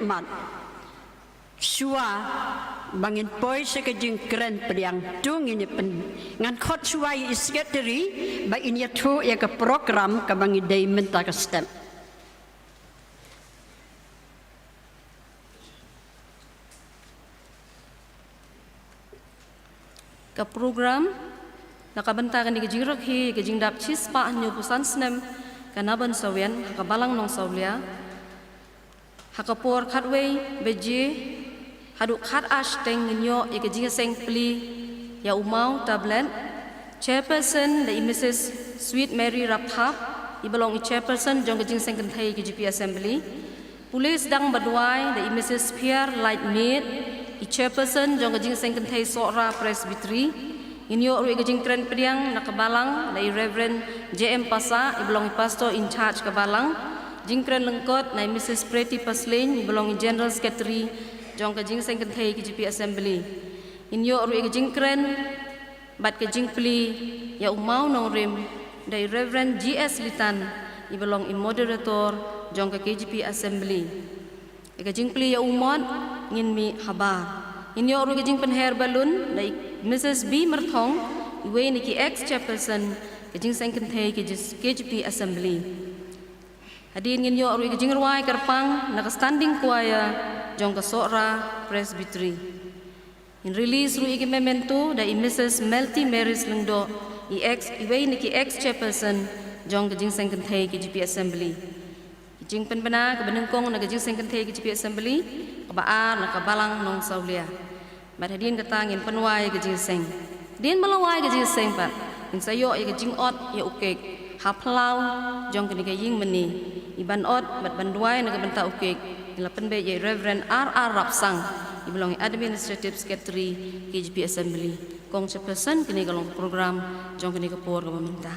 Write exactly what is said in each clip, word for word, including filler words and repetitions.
Mat. Shuwa ba ngin poi sha ka jingkren pdiang, to ngin ïa pyn, ngan khot shuwa ïa i secretary ba in ïathuh ïa ka program kaba ngi dei mynta ka step. Ka program na ka bynta kane ka jingrakhe ka jingdap shispah hynñiewphew san snem ka Nabon Sawian ha ka Balang Nongsawlia, ha ka por khatwei baje haduh khat ar shiteng ngin ïoh ïa ka jingïaseng plie ïa u maw Tablet, chairperson da i Mrs Sweet Mary Rapthap, i ba long i chairperson jong ka jingseng kynthei ka G P Assembly. Pule sdang ba duwai da i Mrs Phiar Lightmead, i chairperson jong ka jingseng kynthei Sohra Presbytery. Ngin ïoh ruh ïa ka jingkren pdiang na ka Balang da i Reverend J M Passah, i ba long i pastor in charge ka Balang. Jingkren lyngkot na i Mrs Pretty Paslein, i ba long i general secretary jong ka jingseng kynthei ka G P Assembly. Ngin ïoh ruh ïa ka jingkren bad ka jingplie ïa u maw Nongrim da i Reverend G S Litan, i ba long i moderator jong ka K G P Assembly. Ïa ka jingplie ïa u mot ngin mih habar. Ngin ïoh ruh ïa ka jingpynher balloon da i Mrs B Myrthong, iwei na ki ex chairperson ka jingseng kynthei ka K G P Assembly. Hadien ngin ïoh ruh ïa ka jingrwai kyrpang na ka standing choir jong ka Sohra Presbytery. Ngin release ruh ïa ki memento da i Mrs Melty Maris Lyngdoh, i ex, iwei na ki ex chairperson jong ka jingseng kynthei ka G P Assembly. Ka jingpynbna kaba nyngkong na ka jingseng kynthei ka G P Assembly, kaba ar na ka Balang Nongsawlia. Bad hadien kata ngin pynwai ïa ka jingseng. Hadien ba la wai ïa ka jingseng pat, ngin sa ïoh ïa ka jingot ïa u kek ha phyllaw jong kane ka ïing mane. I ban ot bad ban duwai na ka bynta u kek, ngi la pynbeit ïa i Reverend R R Rapsang, i ba long i Administrative Secretary K G P Assembly. Kong chairperson, kane ka long program jong kane ka por kaba mynta.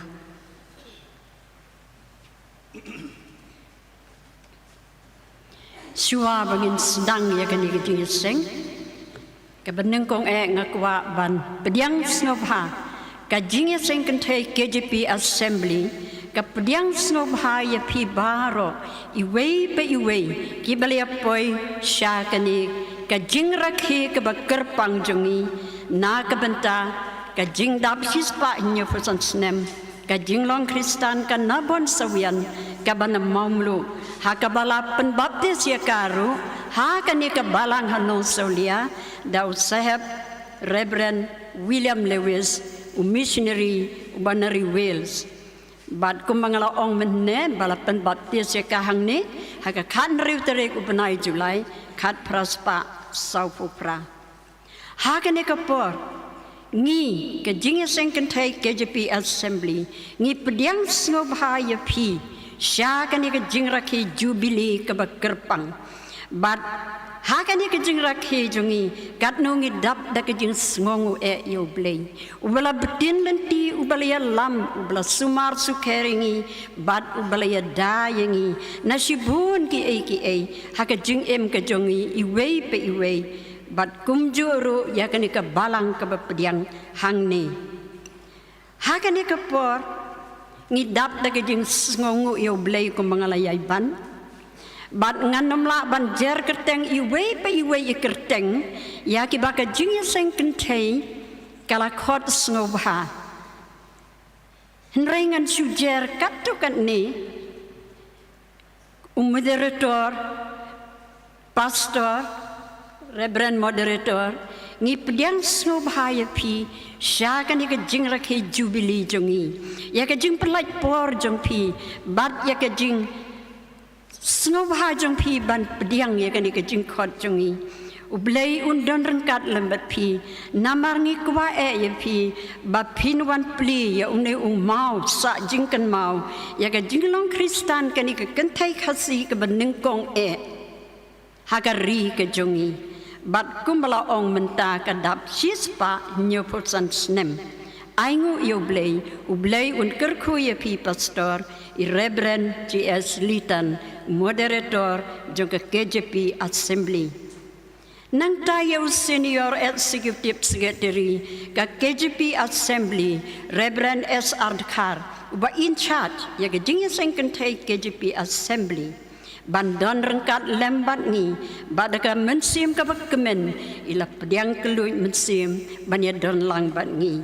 Shuwa ba ngin sdang ïa kane ka jingïaseng, kaba nyngkong eh nga kwah ban pdiang sngewbha ka jingïaseng kynthei K G P Assembly, ka pdiang sngewbha ïa phi baroh, iwei pa iwei, kiba la ïa poi sha kane ka jingrakhe kaba kyrpang jong ngi na ka bynta ka jingdap shispah hynñiewphew san snem ka jinglong Khristan ka Nabon Sawian kaba na Mawmluh, ha kaba la pynbaptis ïa ka ruh ha kane ka Balang ha Nongsawlia da u Saheb Reverend William Lewis, u missionary uba na ri Wales. Bad kumba nga la ong mynne, ba la pynbaptis ïa ka hangne ha ka khathynriew tarik u bnai July, khatphra spah sawphew phra. Ha kane ka por, ngi ka jingïaseng kynthei K G P Assembly, ngi pdiang sngewbha ïa phi sha kane ka jingrakhe Jubilee kaba kyrpang. Bad ha kane ka jingrakhe jong ngi, katno ngi dap da ka jingsngewnguh eh ïa u Blei, uba la btin lynti, uba la ïalam, uba la sumar sukher ïa ngi, bad uba la ïada ïa ngi na shibun kiei kiei ha ka jingim ka jong ngi iwei pa iwei. Bad kumjuh ruh ïa kane ka balang kaba pdiang hangne. Ha kane ka por, ngi dap da ka jingsngewnguh ïa u Blei kumba nga la ïai ban. Bad ngan ym lah ban jer kyrteng iwei pa iwei i kyrteng ïa kiba ka jingïaseng kynthei ka la khot sngewbha. Hynrei ngan shu jer katto katne, u moderator, pastor, Reverend moderator, ngi pdiang sngewbha ïa phi sha kane ka jingrakhe Jubilee jong ngi, ïa ka jingpynlait por jong phi, bad ïa ka jingsngewbha jong phi ban pdiang ïa kane ka jingkhot jong ngi. U Blei un don ryngkat lem bad phi. Namar ngi kwah eh ïa phi ba phin wan plie ïa une u maw sah jingkynmaw ïa ka jinglong Khristan kane ka kynthei Khasi kaba nyngkong eh ha ka ri ka jong ngi. Bad kumba la ong mynta, ka dap shispah hynñiewphew san snem. Ainguh ïa u Blei, u Blei un kyrkhu ïa phi pastor, i Reverend G S Litan, moderator jong ka K J P Assembly. Nangta ïa u Senior Executive Secretary ka K J P Assembly, Reverend S R Dkhar, uba in charge ïa ka jingïaseng kynthei K J P Assembly. ban don ryngkat lem bad ngi, bad da ka mynsiem kaba kmen, i la pdiang kylluid mynsiem ban ïadon lang bad ngi.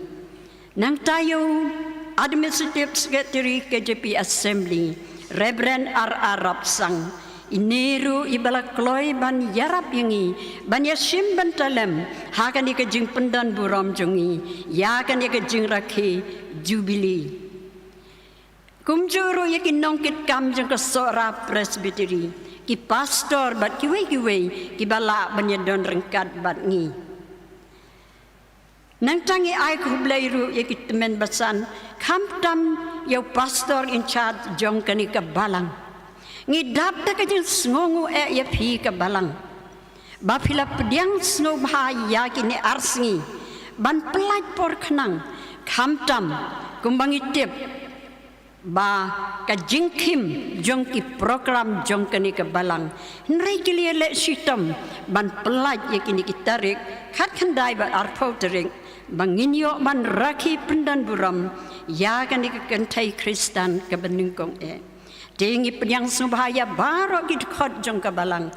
Nangta ïa u Administrative Secretary K J P Assembly, Reverend R R Rapsang, ine ruh iba la kloi ban ïarap ïa ngi ban ïashim bynta lem ha kane ka jingpyndonburom jong ngi ïa kane ka jingrakhe Jubilee. Kumjuh ruh ïa ki nongkitkam jong ka Sohra Presbytery, ki pastor bad kiwei kiwei kiba lah ban ïadon ryngkat bad ngi. Nangta ngi ai khublei ruh ïa ki tymmen basan, khamtam ïa u pastor in charge jong kane ka balang. Ngi dap da ka jingsngewnguh eh ïa phi ka balang, ba phi la pdiang sngewbha ïa kine ar sngi ban pyllait por khnang, khamtam kumba ngi tip ba ka jingkhim jong ki program jong kane ka balang, hynrei ki la ïaleh shitom ban pyllait ïa kine ki tarik khatkhyndai bad arphew tarik, ba ngin ïoh ban rakhe pyndonburom ïa kane ka kynthei Khristan kaba nyngkong eh. Te ngi pdiang sngewbha ïa baroh ki dkhot jong ka balang,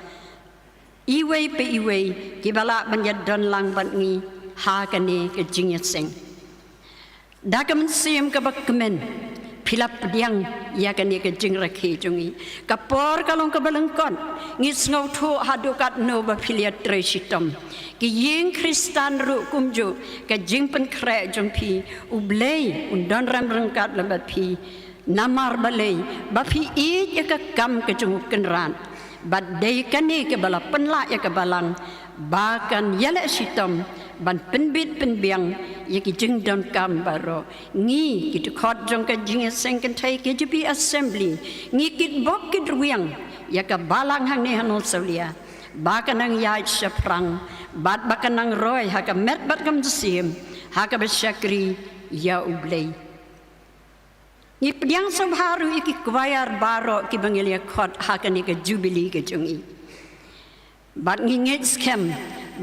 iwei pa iwei kiba lah ban ïadon lang bad ngi ha kane ka jingïaseng. Da ka mynsiem kaba kmen phi la pdiang ïa kane ka jingrakhe jong ngi. Ka por ka long kaba lyngkot, ngi sngewthuh haduh katno ba phi la ïatrei shitom. Ki ïing Khristan ruh kumjuh, ka jingpynkhreh jong phi, U Blei un don rem ryngkat lem bad phi. Namar balei? Ba phi ïeit ïa ka kam ka jong U Kynrad. Bad dei kane kaba la pynlah ïa ka balang ba kan ïaleh shitom ban pynbit pynbiang ïa ki jingdonkam baroh. Ngi ki dkhot jong ka jingïaseng kynthei K J P Assembly, ngi kitbok kitrwiang ïa ka balang hangne ha Nongsawlia, ba kan nang ïaid shaphrang bad ba kan nang roi ha ka met bad ka mynsiem ha kaba shakri ïa U Blei. Ngi pdiang sngewbha ruh ïa ki choir baroh kiba ngi la ïakhot ha kane ka Jubilee ka jong ngi. Bad ngi ngeit skhem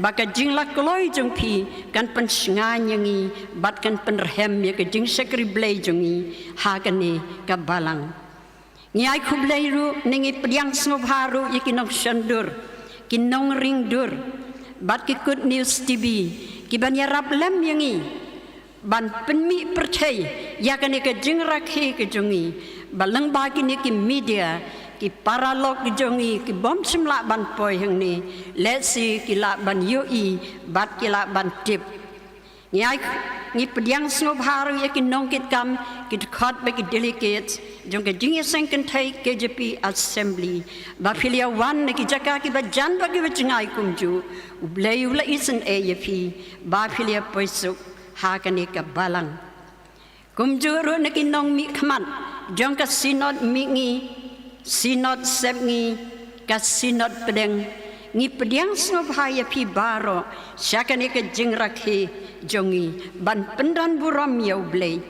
ba ka jinglakloi jong phi kan pynshngaiñ ïa ngi bad kan pynrhem ïa ka jingshakri Blei jong ngi ha kane ka balang. Ngi ai khublei ruh ne ngi pdiang sngewbha ruh ïa ki nongshondur, ki nongring dur bad ki Good News T V kiban ïarap lem ïa ngi ban pynmih pyrthei ïa kane ka jingrakhe ka jong ngi. Ba lyngba kine ki media, ki paralok ki jong ngi kibym shym lah ban poi hangne, lehse ki lah ban ïohi bad ki lah ban tip. Ngi ai, ngi pdiang sngewbha ruh ïa ki nongkitkam, ki dkhot bad ki delegates jong ka jingïaseng kynthei K J P Assembly, ba phi la ïa wan na ki jaka kiba jan bad kiba jngai kumjuh. U Blei u la isynei ïa phi ba phi la ïa poi suk ha kane ka balang. Kumjuh ruh na ki nongmihkhmat jong ka Synod Mihngi, Synod Sepngi, ka Synod Pdeng, ngi pdiang sngewbha ïa phi baroh sha kane ka jingrakhe jong ngi ban pyndonburom ïa U Blei.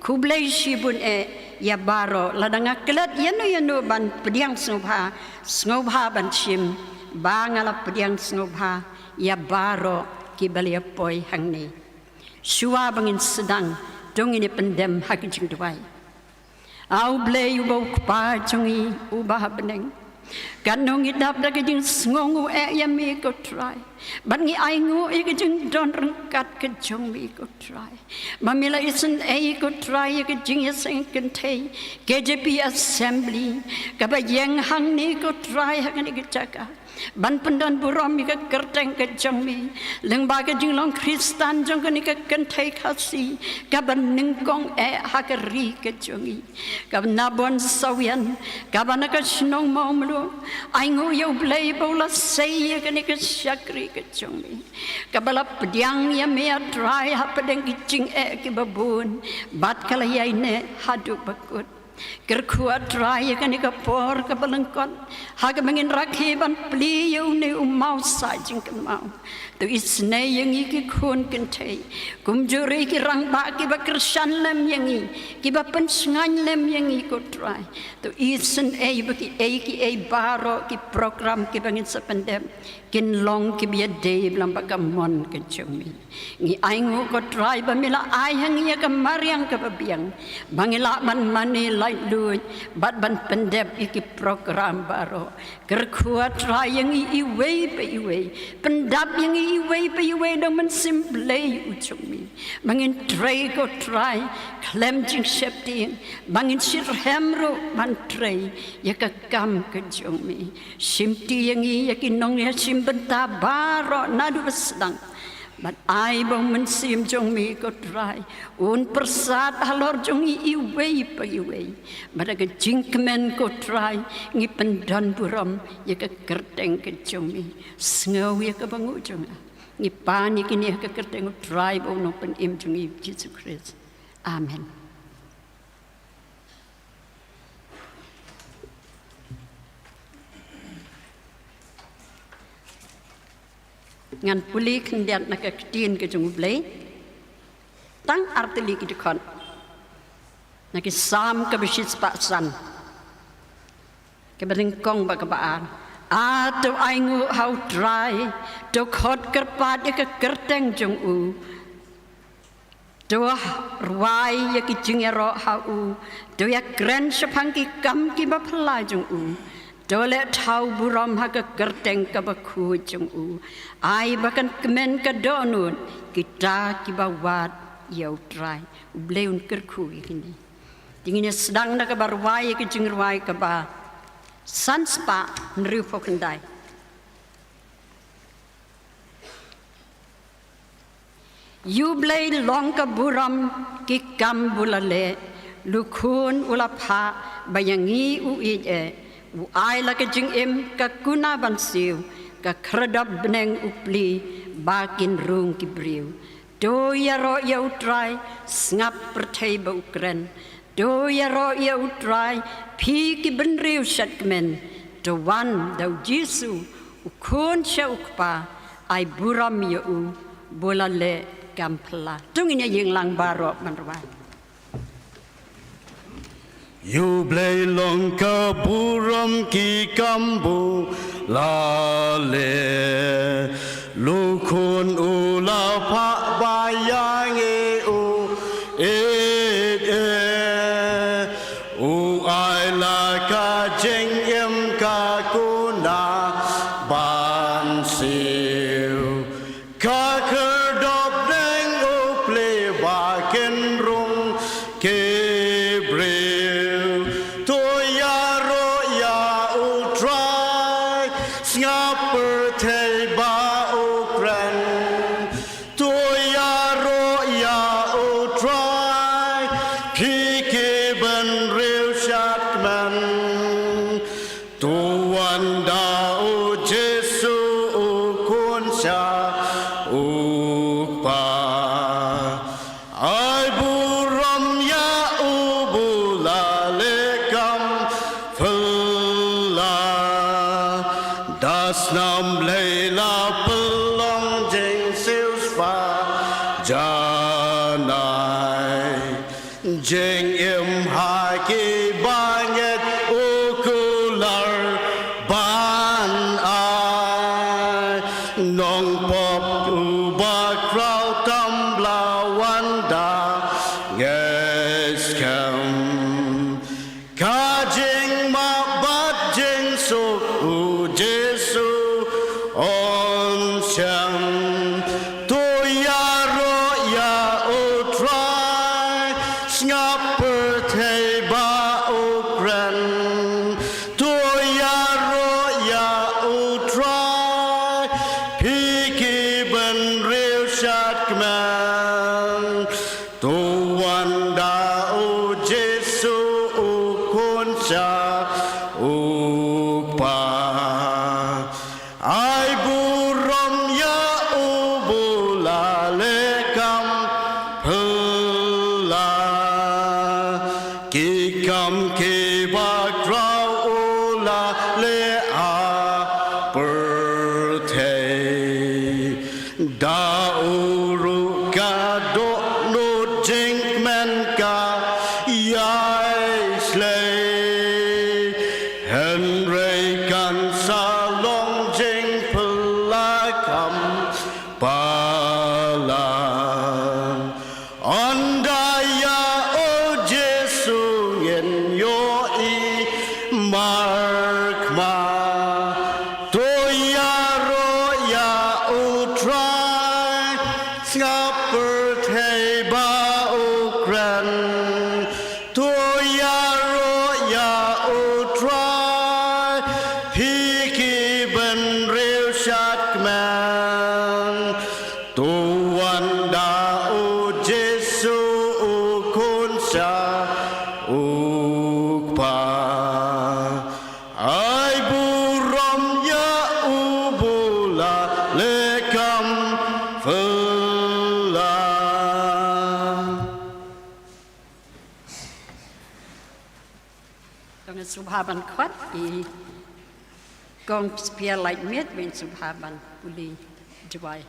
Khublei shibun eh ïa baroh, lada nga klet ïano ïano ban pdiang sngewbha, sngewbha ban shim ba nga la pdiang sngewbha ïa baroh kiba la ïa poi hangne. Shuwa ba ngin sdang, to ngin ïa pyndem ha ka jingduwai. A U Blei uba U Kpa jong ngi uba ha bneng, katno ngi dap da ka jingsngewnguh eh ïa me ko Trai. Bad ngi ainguh ïa ka jingdon ryngkat ka jong me ko Trai, ba me la isynei ko Trai ïa ka jingïaseng kynthei K J P Assembly kaba ïeng hangne ko Trai ha kane ka jaka ban pyndonburom ïa ka kyrteng ka jong me lyngba ka jinglong Khristan jong kane ka kynthei Khasi kaba nyngkong eh ha ka ri ka jong ngi, kaba na Bonsawyen, kaba na ka shnong Mawmluh. Ainguh ïa U Blei ba u la sei ïa kane ka shakri ka jong me, kaba la pdiang ïa me A Trai hapdeng ki jingeh kiba bun bad ka la ïaineh haduh ba kut. Kyrkhu A Trai ïa kane ka por kaba lyngkot ha kaba ngin rakhe ban plie ïa une u maw sah jingkynmaw. To isynei ïa ngi ki khun kynthei, kumjuh ruh ïa ki rangbah kiba kyrshan lem ïa ngi, kiba pynshngaiñ lem ïa ngi ko Trai. To isynei ba kiei kiei baroh ki program kiba ngin sa pyndep kin long kiba ïadei bad ka mon ka jong me. Ngi ainguh ko Trai ba me la ai ha ngi ïa ka mariang kaba biang ba ngi lah ban mane Luid bad ban pyndep ïa ki program baroh. Kyrkhu, ah Trai, ïa ngi iwei pa iwei. Pyndap ïa ngi iwei pa iwei da u Mynsiem Blei u jong mi, ba ngin trei, ko Trai, khlem jingsheptieng, ba ngin shitrhem ruh ban trei ïa ka kam ka jong mi. Shimti ïa ngi, ïa ki nongïashim bynta baroh naduh ba sdang. Bad ai ba u Mynsiem jong mi, ko Trai, un pyrsad halor jong ngi iwei pa iwei. Bad da ka jingkmen, ko Trai, ngi pyndon burom ïa ka kyrteng ka jong mi. Sngew ïa ka banguh jong nga. Ngi pan ïa kine ha ka kyrteng u Trai bad u Nongpynim jong ngi, Jisu Khrist. Amen. Ngan pule khyndiat na ka ktien ka jong U Blei. Tang ar tylli ki dkhot na ki Salm kaba shispah san, kaba nyngkong bad kaba ar. A, to ainguh ha U Trai, to khot kyrpad ïa ka kyrteng jong u. To rwai ïa ki jingïaroh ha u, to ïakren shaphang ki kam kiba phylla jong u. To leh thaw burom ha ka kyrteng kaba khuid jong u. Ai ba kan kmen ka dohnud kita kiba wad ïa U Trai. U Blei un kyrkhu ïa kine. Te ngin ïa sdang na kaba rwai ïa ka jingrwai kaba san spah hynriewphew khyndai. Ïa U Blei long ka burom ki kam ba u la leh, la khun u la phah ba ïa ngi u ïeit eh, u ai la ka jingim ka kuna ban siew, ka khyrdop bneng u plie ba kin rung ki briew. To ïaroh ïa U Trai, sngap pyrthei ba u kren. To ïaroh ïa U Trai, phi ki bynriew shadkmen. To wan da U Jisu, u Khun sha U Kpa, ai burom ïa u ba u la leh kam phylla. To ngin ïa ïeng lang baroh ban rwai. Ïa U Blei long ka burom ki kam ba u la leh, la khun u la phah ba ïa ngi u ïeit eh. U ai la ka jingim ka kuna ban siew, ka khyrdop bneng u plie ba kin rung ki briew. To ïaroh ïa U Trai, sngap pyrthei ba u kren. To ïaroh ïa U Trai, phi ki bynriew shadkmen. To wan da U Jisu u Khun sha U Kpa. Ai burom ïa u ba u la leh kam phylla. Da snam Blei la pynlong jingsiewspah janai. Jingim ha ki bangeit u kular ban ai. Nongpop uba khraw tam ba la wan da ngeit skhem. Ka jingmap bad jingsuk U Jisu un shem. To ïaroh ïa U Trai, sngap pyrthei ba u kren. To ïaroh ïa U Trai, phi ki bynriew shadkmen. To wan da U Jisu u Khun sha U Kpa. Ai burom ïa u ba u la leh kam phylla. Ki kam kiba khraw u la leh ha pyrthei. Da u ruh ka dohnud jingkmen ka ïai shlei. Hynrei kan sa long jingphylla kam palat. Ynda ïa U Jisu ngin Sngewbha ban khot i Kong Spear Lightmit, ban sngewbha ban pule duwai.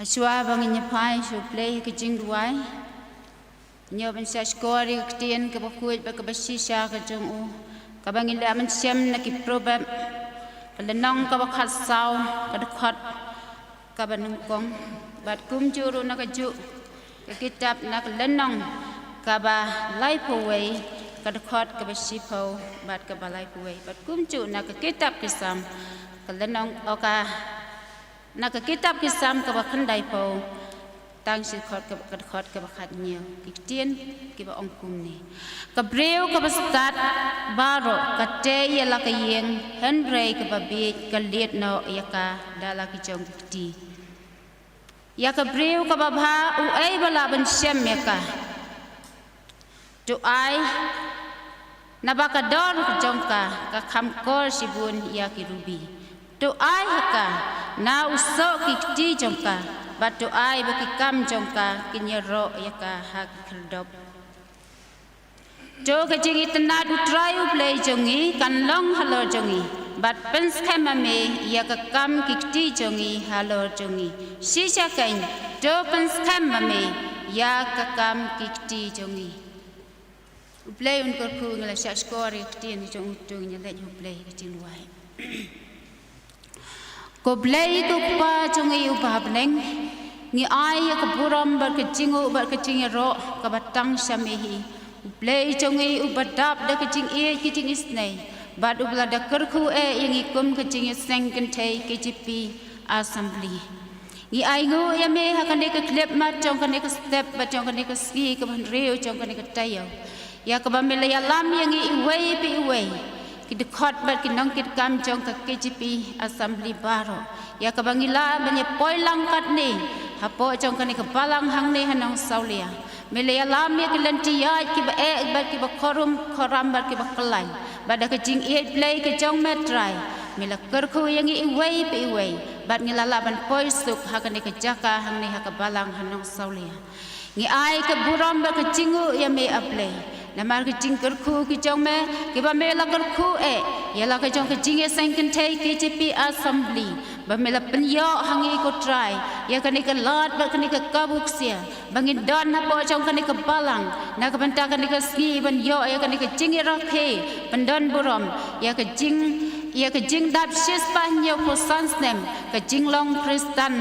Hashwa ba ngin ïa phai sha U Blei ha ka jingduwai, ngi ïoh ban sngap shkor ïa ka ktien kaba khuid bad kaba shisha ka jong u, kaba ngi lah ban shem na ki Proverb, ka lynnong kaba khatsaw, ka dkhot kaba nyngkong, bad kumjuh ruh na kajuh ka kitab na ka lynnong kaba laiphew wei, ka dkhot kaba shiphew bad kaba laiphew wei, bad kumjuh na ka kitab Ki Salm, ka lynnong, o ka, na ka kitab Ki Salm kaba khyndaiphew, tang shi dkhot kaba, ka dkhot kaba khathynñiew, ki ktien kiba ong kumne: Ka briew kaba stad baroh ka tei ïa la ka ïing, hynrei kaba bieit ka lied noh ïa ka da la ki jong ki kti. Ïa ka briew kaba bha uei ba lah ban shem ïa ka? To ai, naba ka dor jong ka ka kham kor shibun ïa ki rubi. To ai ha ka na u soh ki kti jong ka, bad to ai ba ki kam jong ka kin ïaroh ïa ka ha ki khyrdop. To ka jingitynnad U Trai U Blei jong ngi kan long halor jong ngi, bad pynskhem ma me ïa ka kam ki kti jong ngi halor jong ngi. Shisha keiñ, to pynskhem ma me ïa ka kam ki kti jong ngi. U Blei un kyrkhu, ngi la sngap shkor ïa ka ktien jong u, to ngin ïa leit ha U Blei ha ka jingduwai. Ko Blei ko Kpa jong ngi uba ha bneng, ngi ai ïa ka burom bad ka jingnguh bad ka jingïaroh kaba tang sha me hi. U Blei jong ngi uba dap da ka jingïeit ka jingisynei, bad uba la da kyrkhu eh ïa ngi kum ka jingïaseng kynthei K J P Assembly. Ngi ainguh ïa me ha kane ka khyllipmat jong kane ka step bad jong kane ka sngi kaba hynriew jong kane ka taïew, ïa kaba me la ïalam ïa ngi iwei pa iwei, ki dkhot bad ki nongkitkam jong ka K J P Assembly baroh, ïa kaba ngi lah ban ïa poi lang katne hapoh jong kane ka balang hangne ha Nongsawlia. Me la ïalam ïa ki lynti ïaid kiba eh bad kiba khorum khoram bad kiba kyllain, bad da ka jingïeit Blei ka jong me Trai, me la kyrkhu ïa ngi iwei pa iwei, bad ngi la lah ban poi suk ha kane ka jaka hangne ha ka balang ha Nongsawlia. Ngi ai ka burom bad ka jingnguh ïa me A Blei, namar ka jingkyrkhu ka jong me, kiba me la kyrkhu eh ïa la ka jong ka jingïaseng kynthei K J P Assembly, ba me la pynïoh ha ngi ko Trai ïa kane ka lad bad kane ka kabu ksiar, ba ngin don hapoh jong kane ka balang na ka bynta kane ka sngi ban ïoh ïa kane ka jingïarakhe pyndon burom ïa ka jing, ïa ka jingdap shispah hynñiewphew san snem ka jinglong Khristan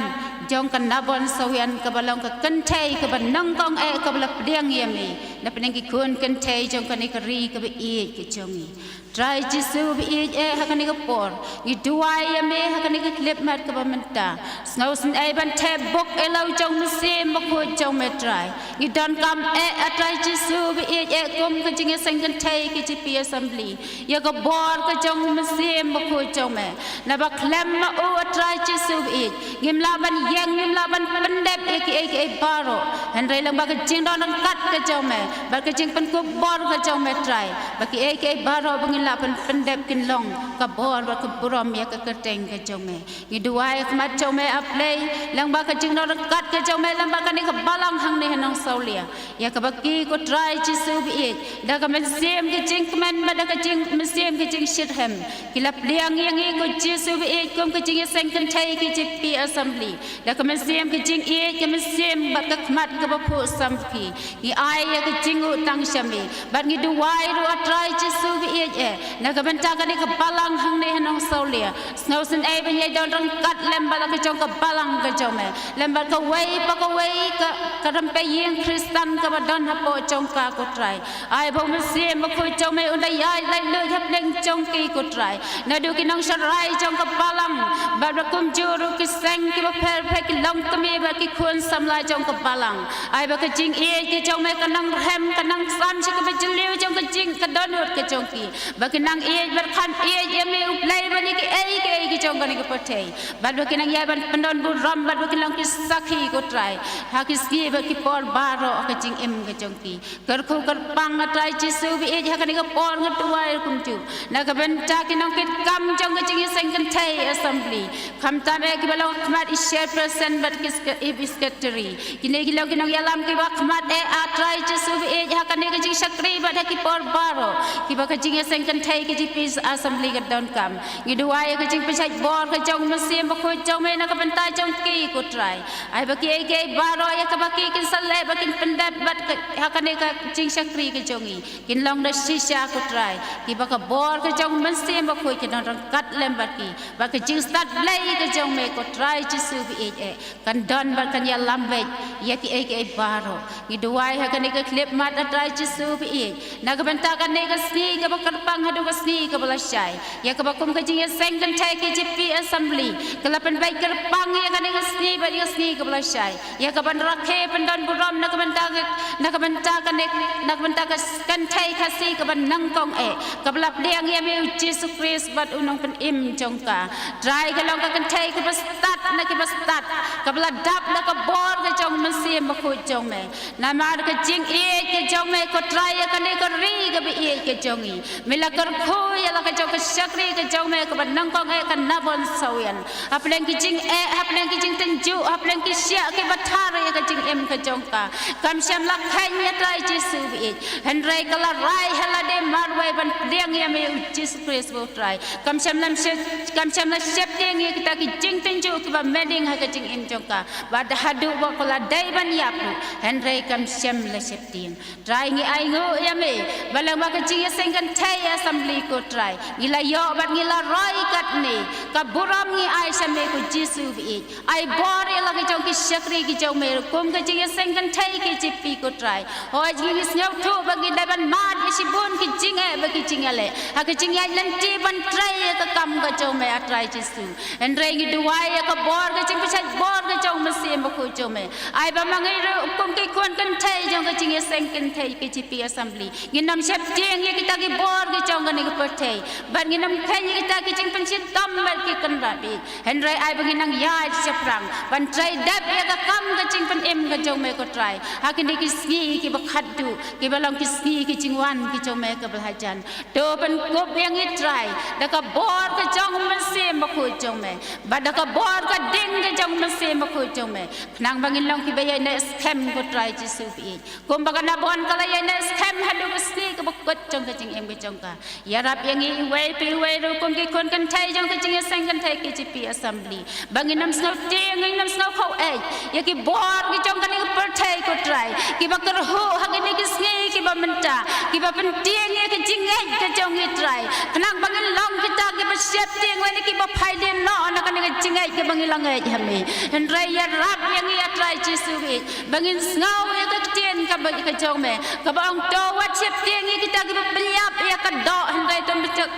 jong ka Nabon Sawian, kaba long ka kynthei kaba nyngkong eh kaba la pdiang ïa me na pdeng ki khun kynthei jong kane ka ri kaba ïeit ka jong ngi. Trai Jisu ba ïeit eh, ha kane ka por ngi duwai ïa me ha kane ka khyllipmat kaba mynta. Sngewsynei ban thep bok ïa la u jong u Mynsiem Bakhuid jong me Trai. Ngi donkam eh, A Trai Jisu ba ïeit eh, kum ka jingïaseng kynthei K J P Assembly, ïa ka bor ka jong u Mynsiem Bakhuid jong me. Naba khlem ma u, A Trai Jisu ba ïeit, ngim lah ban ïeng, ngim lah ban pyndep ïa kiei kiei baroh. Hynrei lyngba ka jingdon ryngkat ka jong me bad ka jingpynkup bor ka jong me Trai, ba kiei kiei baroh ba ngin lah ban pyndep kin long ka bor bad ka burom ïa ka kyrteng ka jong me. Ngi duwai ha khmat jong me A Blei, lyngba ka jingdon ryngkat ka jong me lyngba kane ka balang hangne ha Nongsawlia, ïa kaba ki ko Trai Jisu ba ïeit, da ka mynsiem ka jingkmen bad da ka jing, mynsiem ka jingshitrhem, ki la pdiang ïa ngi ko Jisu ba ïeit kum ka jingïaseng kynthei K J P Assembly, da ka mynsiem ka jingïeit, ka mynsiem bad ka khmat kaba phuh samrkhie. Ngi ai ïa ka jingnguh tang sha me, bad ngi duwai ruh, A Trai Jisu ba ïeit eh, Na ka bynta kane ka balang hangne ha Nongsawlia. Sngewsynei ban ïai don ryngkat lem bad la ka jong ka balang ka jong me. Lem bad kawei pa kawei ka, ka rympei ïing Khristan kaba don hapoh jong ka, ko Trai. Ai ba u Mynsiem Bakhuid jong me un da ïaid laitluid hapdeng jong ki, ko Trai. Naduh ki nongsharai jong ka balang bad ba kumjuh ruh ki seng kiba pher pher, ki longkmie bad ki khun samla jong ka balang. Ai ba ka jingïeit ka jong me ka nang rhem, ka nang sam sha kaba jylliew jong ka jing, ka dohnud ka jong ki. Ba ki nang ïeit bad kham ïeit ïa me, U Blei, bad ïa kiei kiei ki jong kane ka pyrthei. Bad ba ki nang ïai ban pyndonburom bad ba ki long ki sakhi, ko Trai, ha ki sngi bad ki por baroh ha ka jingim ka jong ki. Kyrkhu kyrpang, A Trai Jisu ba ïeit, ha kane ka por nga duwai kumjuh na ka bynta ki nongkitkam jong ka jingïaseng kynthei assembly. Khamtam eh kiba long ha khmat i chairperson bad ki sek-, i secretary. Kine ki long ki nongïalam kiba ha khmat eh, A Trai Jisu ba ïeit, ha kane ka jingshakri bad ha ki por baroh kiba ka jingïaseng kynthei K J P assembly ka donkam. Ngi duwai ïa ka jingpynshait bor ka jong u Mynsiem Bakhuid jong me na ka bynta jong ki, ko Trai. Ai ba kiei kiei baroh ïa kaba ki kin sa leh ba kin pyndep bad ka, ha kane ka jingshakri ka jong ngi, kin long da shisha, ko Trai. Kiba ka bor ka jong u Mynsiem Bakhuid ka don ryngkat lem bad ki, bad ka jingstad Blei ka jong me, ko Trai Jisu ba ïeit eh, kan don bad kan ïalam beit ïa kiei kiei baroh. Ngi duwai ha kane ka khyllipmat, A Trai Jisu ba ïeit, na ka bynta kane ka sngi kaba kyrpang haduh ka sngi kaba lashai, ïa kaba kum ka jingïaseng kynthei K J P assembly ka la pynbeit kyrpang ïa kane ka sngi bad ïa ka sngi kaba lashai, ïa kaban rakhe pyndonburom na ka bynta ka, na ka bynta kane, na ka bynta ka kynthei Khasi kaba nyngkong eh, kaba la pdiang ïa me, U Jisu Khrist, bad U Nongpynim jong ka. Trai, ka long ka kynthei kaba stad na kiba stad, kaba la dap da ka bor ka jong u Mynsiem Bakhuid jong me. Namar ka jingïeit ka jong me, ko Trai, ïa kane ka ri kaba ïeit ka jong ngi, me la kyrkhu ïa la ka jong ka shakri ka jong me kaba nyngkong eh, ka Nabon Sawien. Hapdeng ki jingeh, hapdeng ki jingtynjuh, hapdeng ki shiah kiba thar ïa ka jingim ka jong ka, kam shym la kheiñ, A Trai Jisu ba ïeit. Hynrei ka la rai ha lade marwei ban pdiang ïa me, U Jisu Khrist ba U Trai. Kam shym la shep-, kam shym la sheptieng ïa kita ki jingtynjuh kiba mdeng ha ka jingim jong ka. Bad haduh ba ka la dei ban ïap ruh, hynrei kam shym la sheptieng. Trai, ngi ainguh ïa me ba lyngba ka jingïaseng kynthei assembly, ko Trai, ngi la ïoh bad ngi la roi katne. Ka burom ngi ai sha me, ko Jisu ba ïeit. Ai bor ïa la ki jong ki shakri ki jong me, kum ka jingïaseng kynthei K J P, ko Trai. Hooid, ngi sngewthuh ba ngi dei ban mad ïa shibun ki jingeh bad ki jingïaleh ha ka jingïaid lynti ban trei ïa ka kam ka jong me, A Trai Jisu. Hynrei ngi duwai ïa ka bor ka jingpynshait bor ka jong u Mynsiem Bakhuid jong me. Ai ba ma ngi ruh kum ki khun kynthei jong ka jingïaseng kynthei K J P assembly, ngin ym sheptieng ïa kita ki bor ki jong kane ka pyrthei, bad ngin ym kheiñ ïa kita ki jingpynshitom bad ki kynrad. Hynrei ai ba ngin nang ïaid shaphrang ban trei dep ïa ka kam ka jingpynim ka jong me, ko Trai, ha kine ki sngi kiba khatduh, kiba long ki sngi ki jingwan ki jong me kaba la hajan. To pynkup ïa ngi, Trai, da ka bor ka jong u Mynsiem Bakhuid jong me, bad da ka bor ka ding ka jong u Mynsiem Bakhuid jong me, khnang ba ngin long kiba ïaineh skhem, ko Trai Jisu ba ïeit. Kumba ka Nabon ka la ïaineh skhem haduh ka sngi kaba kut jong ka jingim ka jong ka. Ïarap ïa ngi iwei pa iwei ruh kum ki khun kynthei jong ka jingïaseng kynthei K J P assembly, ba ngin ym sngewtieng, ngin ym sngewkhaw eit ïa ki bor ki jong kane ka pyrthei, ko Trai, kiba kyrhuh ha kine ki sngi kiba mynta, kiba pyntieng ïa ka jingngeit ka jong ngi, Trai, khnang ba ngin long kita kiba sheptieng lane kiba phaidien noh na kane ka jingngeit kaba ngi la ngeit ha me. Hynrei ïarap ïa ngi, A Trai Jisu ba ïeit, ba ngin sngew ïa ka ktien kaba, ka jong me, kaba ong, to wat sheptieng ïa kita kiba pynïap ïa ka doh, hynrei to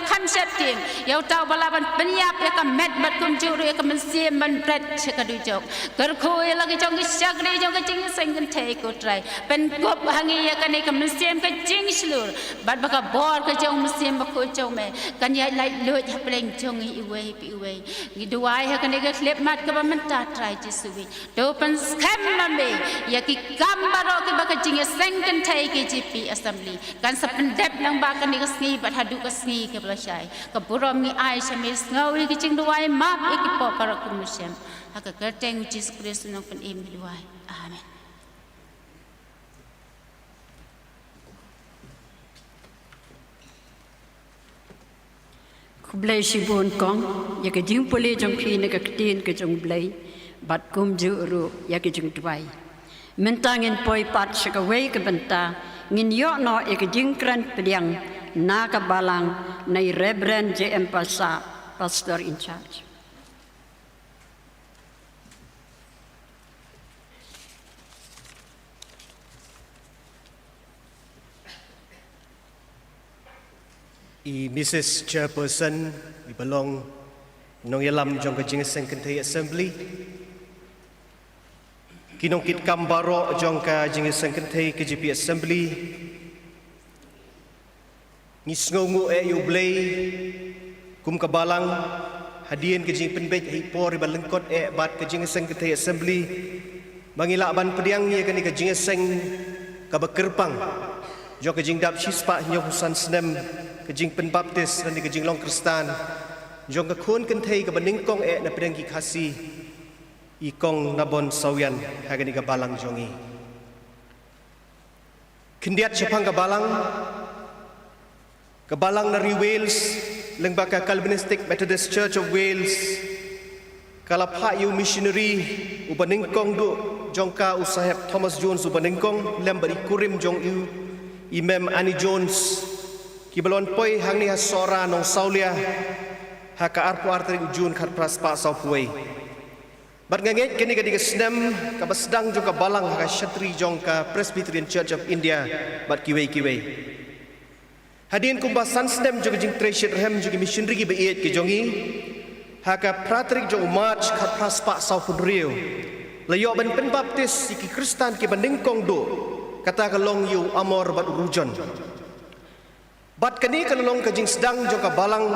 kham sheptieng ïa uta uba lah ban pynïap ïa ka met bad kumjuh ruh ïa ka mynsiem ban bret sha ka dujok. Kyrkhu ïa la ki jong ki shakri jong ka jingïaseng kynthei, ko Trai. Pynkup ha ngi ïa kane ka mynsiem ka jingshlur, bad ba ka bor ka jong u Mynsiem Bakhuid jong me kan ïaid laitluid hapdeng jong ngi iwei pa iwei. Ngi duwai ha kane ka khyllipmat kaba mynta, Trai Jisu ba ïeit. To pynskhem ma me ïa ki kam baroh kiba ka jingïaseng kynthei K J P assembly kan sa pyndep lyngba kane ka sngi bad haduh ka sngi kaba lashai. Ka burom ngi ai sha me, sngew ïa ki jingduwai, map ïa ki pop baroh, ko Mynsiem. Ha ka kyrteng u Jisu Khrist u Nongpynim ngi duwai. Amen. Khublei shibun kong ïa ka jingpule jong phi na ka ktien ka jong U Blei, bad kumjuh ruh ïa ka jingduwai. Mynta ngin poi pat sha kawei ka bynta, ngin ïoh noh ïa ka jingkren pdiang na ka balang na i Reverend J M Pasa, Pastor in charge. I Missus Chairperson, i ba long nongïalam jong ka Jingïaseng Kynthei Assembly, ki nongkitkam baroh jong ka Jingïaseng Kynthei K J P Assembly, ngi sngewnguh eh ïa U Blei kum ka balang hadien ka jingpynbeit ha i por iba lyngkot eh bad ka Jingïaseng Kynthei Assembly, ba ngi lah ban pdiang ïa kane ka jingïaseng kaba kyrpang jong ka jingdap shispah hynñiewphew san snem ka jingpynbaptis lane ka jinglong Khristan jong ka khun kynthei kaba nyngkong eh na pdeng ki Khasi, i Kong Nabon Sawian, ha kane ka balang jong ngi. Khyndiat shaphang ka balang, ka balang na ri Wales, lyngba ka Calvinistic Methodist Church of Wales, ka la phah ïa u missionary uba nyngkong duh jong ka, u Saheb Thomas Jones uba nyngkong, lem bad i kurim jong u, i Mem Annie Jones, kiba la wan poi hangne ha Sohra Nongsawlia ha ka arphew ar tarik u Jun khatphra spah sawphew wei. Bad nga ngeit kane ka dei ka snem kaba sdang jong ka balang ha ka shatri jong ka Presbyterian Church of India bad kiwei kiwei. Hadien kumba san snem jong ka jingtrei shitrhem jong ki missionary kiba ïeit ki jong ngi, ha ka phra tarik jong u March khatphra spah sawphew hynriew, la ïoh ban pynbaptis ïa ki Khristan kiba nyngkong duh, kata ka long ïa u Amor bad u Rujon. Bad kane ka la long ka jingsdang jong ka balang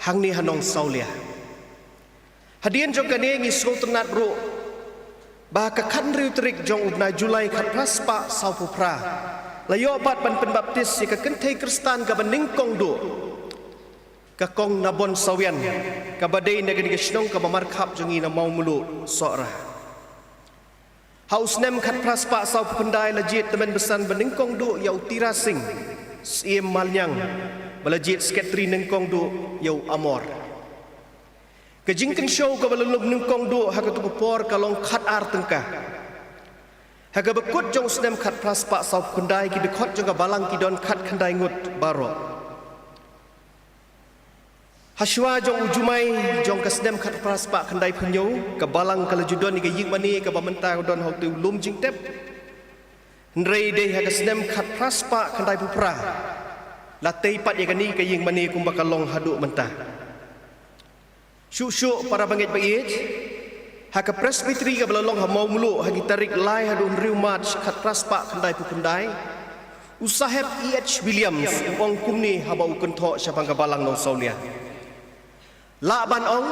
hangne ha Nongsawlia. Hadien jong kane ngi sngewtynnat ruh ba ka khathynriew tarik jong u bnai July khatphra spah sawphew phra, la ïoh pat ban pynbaptis ïa ka kynthei Khristan kaba nyngkong duh, ka Kong Nabon Sawian, kaba dei na kane ka shnong kaba markhap jong ngi na Mawmluh, Sohra. Ha u snem khatphra spah sawphew khyndai la jied tymmen basan ba nyngkong duh ïa u Tira Singh, Syiem Malñiang, ba la jied sekretari nyngkong duh ïa u Amor. Ka jingkynshew kaba la lum nyngkong duh ha katu ka por ka long khatar tyngka. Ha kaba kut jong u snem khatphra spah sawphew khyndai, ki dkhot jong ka balang ki don khatkhyndai ngut baroh. Hashwa jong u Jumai jong ka snem khatphra spah khyndaiphew hynñiew, ka balang ka la ju don ïa ka ïingmane kaba mynta ka don ha utei u lum jingtep. Hynrei dei ha ka snem khatphra spah khyndaiphew phra la tei pat ïa kane ka ïingmane kumba ka long haduh mynta. Shuh shuh, para bangeit ba ïeit, ha ka Presbytery kaba la long ha Mawmluh ha ki tarik lai haduh hynriew March khatphra spah khyndaiphew khyndai, u Saheb E H Williams u ong kumne haba u kynthoh shaphang ka balang Nongsawlia: Lah ban ong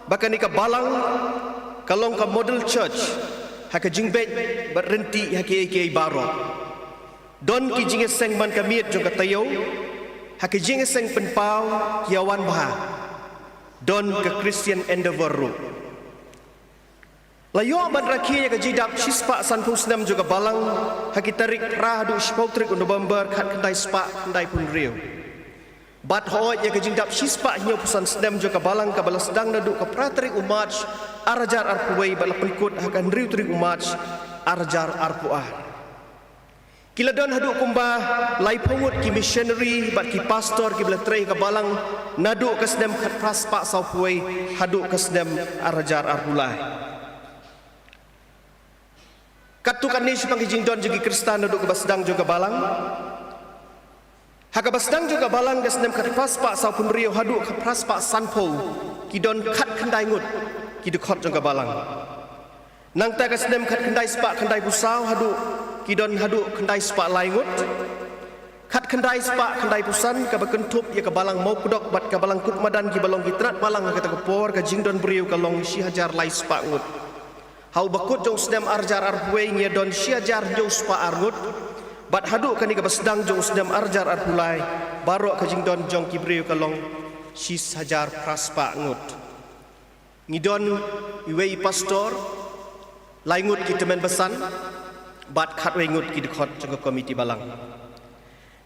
ba kane ka balang ka long ka model church ha ka jingbeit bad rynti ha kiei kiei baroh. Don ki jingïaseng man ka miet jong ka taïew, ha ki jingïaseng pynpaw ki ïawan bha. Don ka Christian Endeavour ruh. La ïoh ban rakhe ïa ka jingdap shispah sanphew snem jong ka balang ha ki tarik phra haduh shiphew tarik u November khatkhyndai spah khyndaiphew hynriew. Bad hooid, ïa ka jingdap shispah hynñiewphew san snem jong ka balang kaba la sdang naduh ka phra tarik u March ar hajar arphew wei bad la pynkut ha ka hynriew tarik u March ar hajar arphew ar. Ki la don haduh kumba laiphew ngut ki missionary bad ki pastor kiba la trei ha ka balang naduh ka snem khatphra spah sawphew wei haduh ka snem ar hajar arphew lai. Katto katne shaphang ki jingdon jong ki Khristan naduh kaba sdang jong ka balang. Ha kaba sdang jong ka balang ka snem khatphra spah sawphew hynriew haduh khatphra spah sanphew, ki don khatkhyndai ngut ki dkhot jong ka balang. Nangta ka snem khatkhyndai spah khyndaiphew saw haduh, ki don haduh khyndai spah lai ngut. Khatkhyndai spah khyndaiphew san, kaba kynthup ïa ka balang Mawkdok bad ka balang Kutmadan kiba long ki tnat balang ha kata ka por, ka jingdon briew ka long shi hajar lai spah ngut. Ha uba kut jong u snem ar hajar arphew wei ngi ïa don shi hajar hynñiew spah ar ngut. Bad haduh kane kaba sdang jong u snem ar hajar arphew lai, baroh ka jingdon jong ki briew ka long shi hajar phra spah ngut. Ngi don iwei i pastor, lai ngut ki tymmen basan, bad khatwei ngut ki dkhot jong ka komiti balang.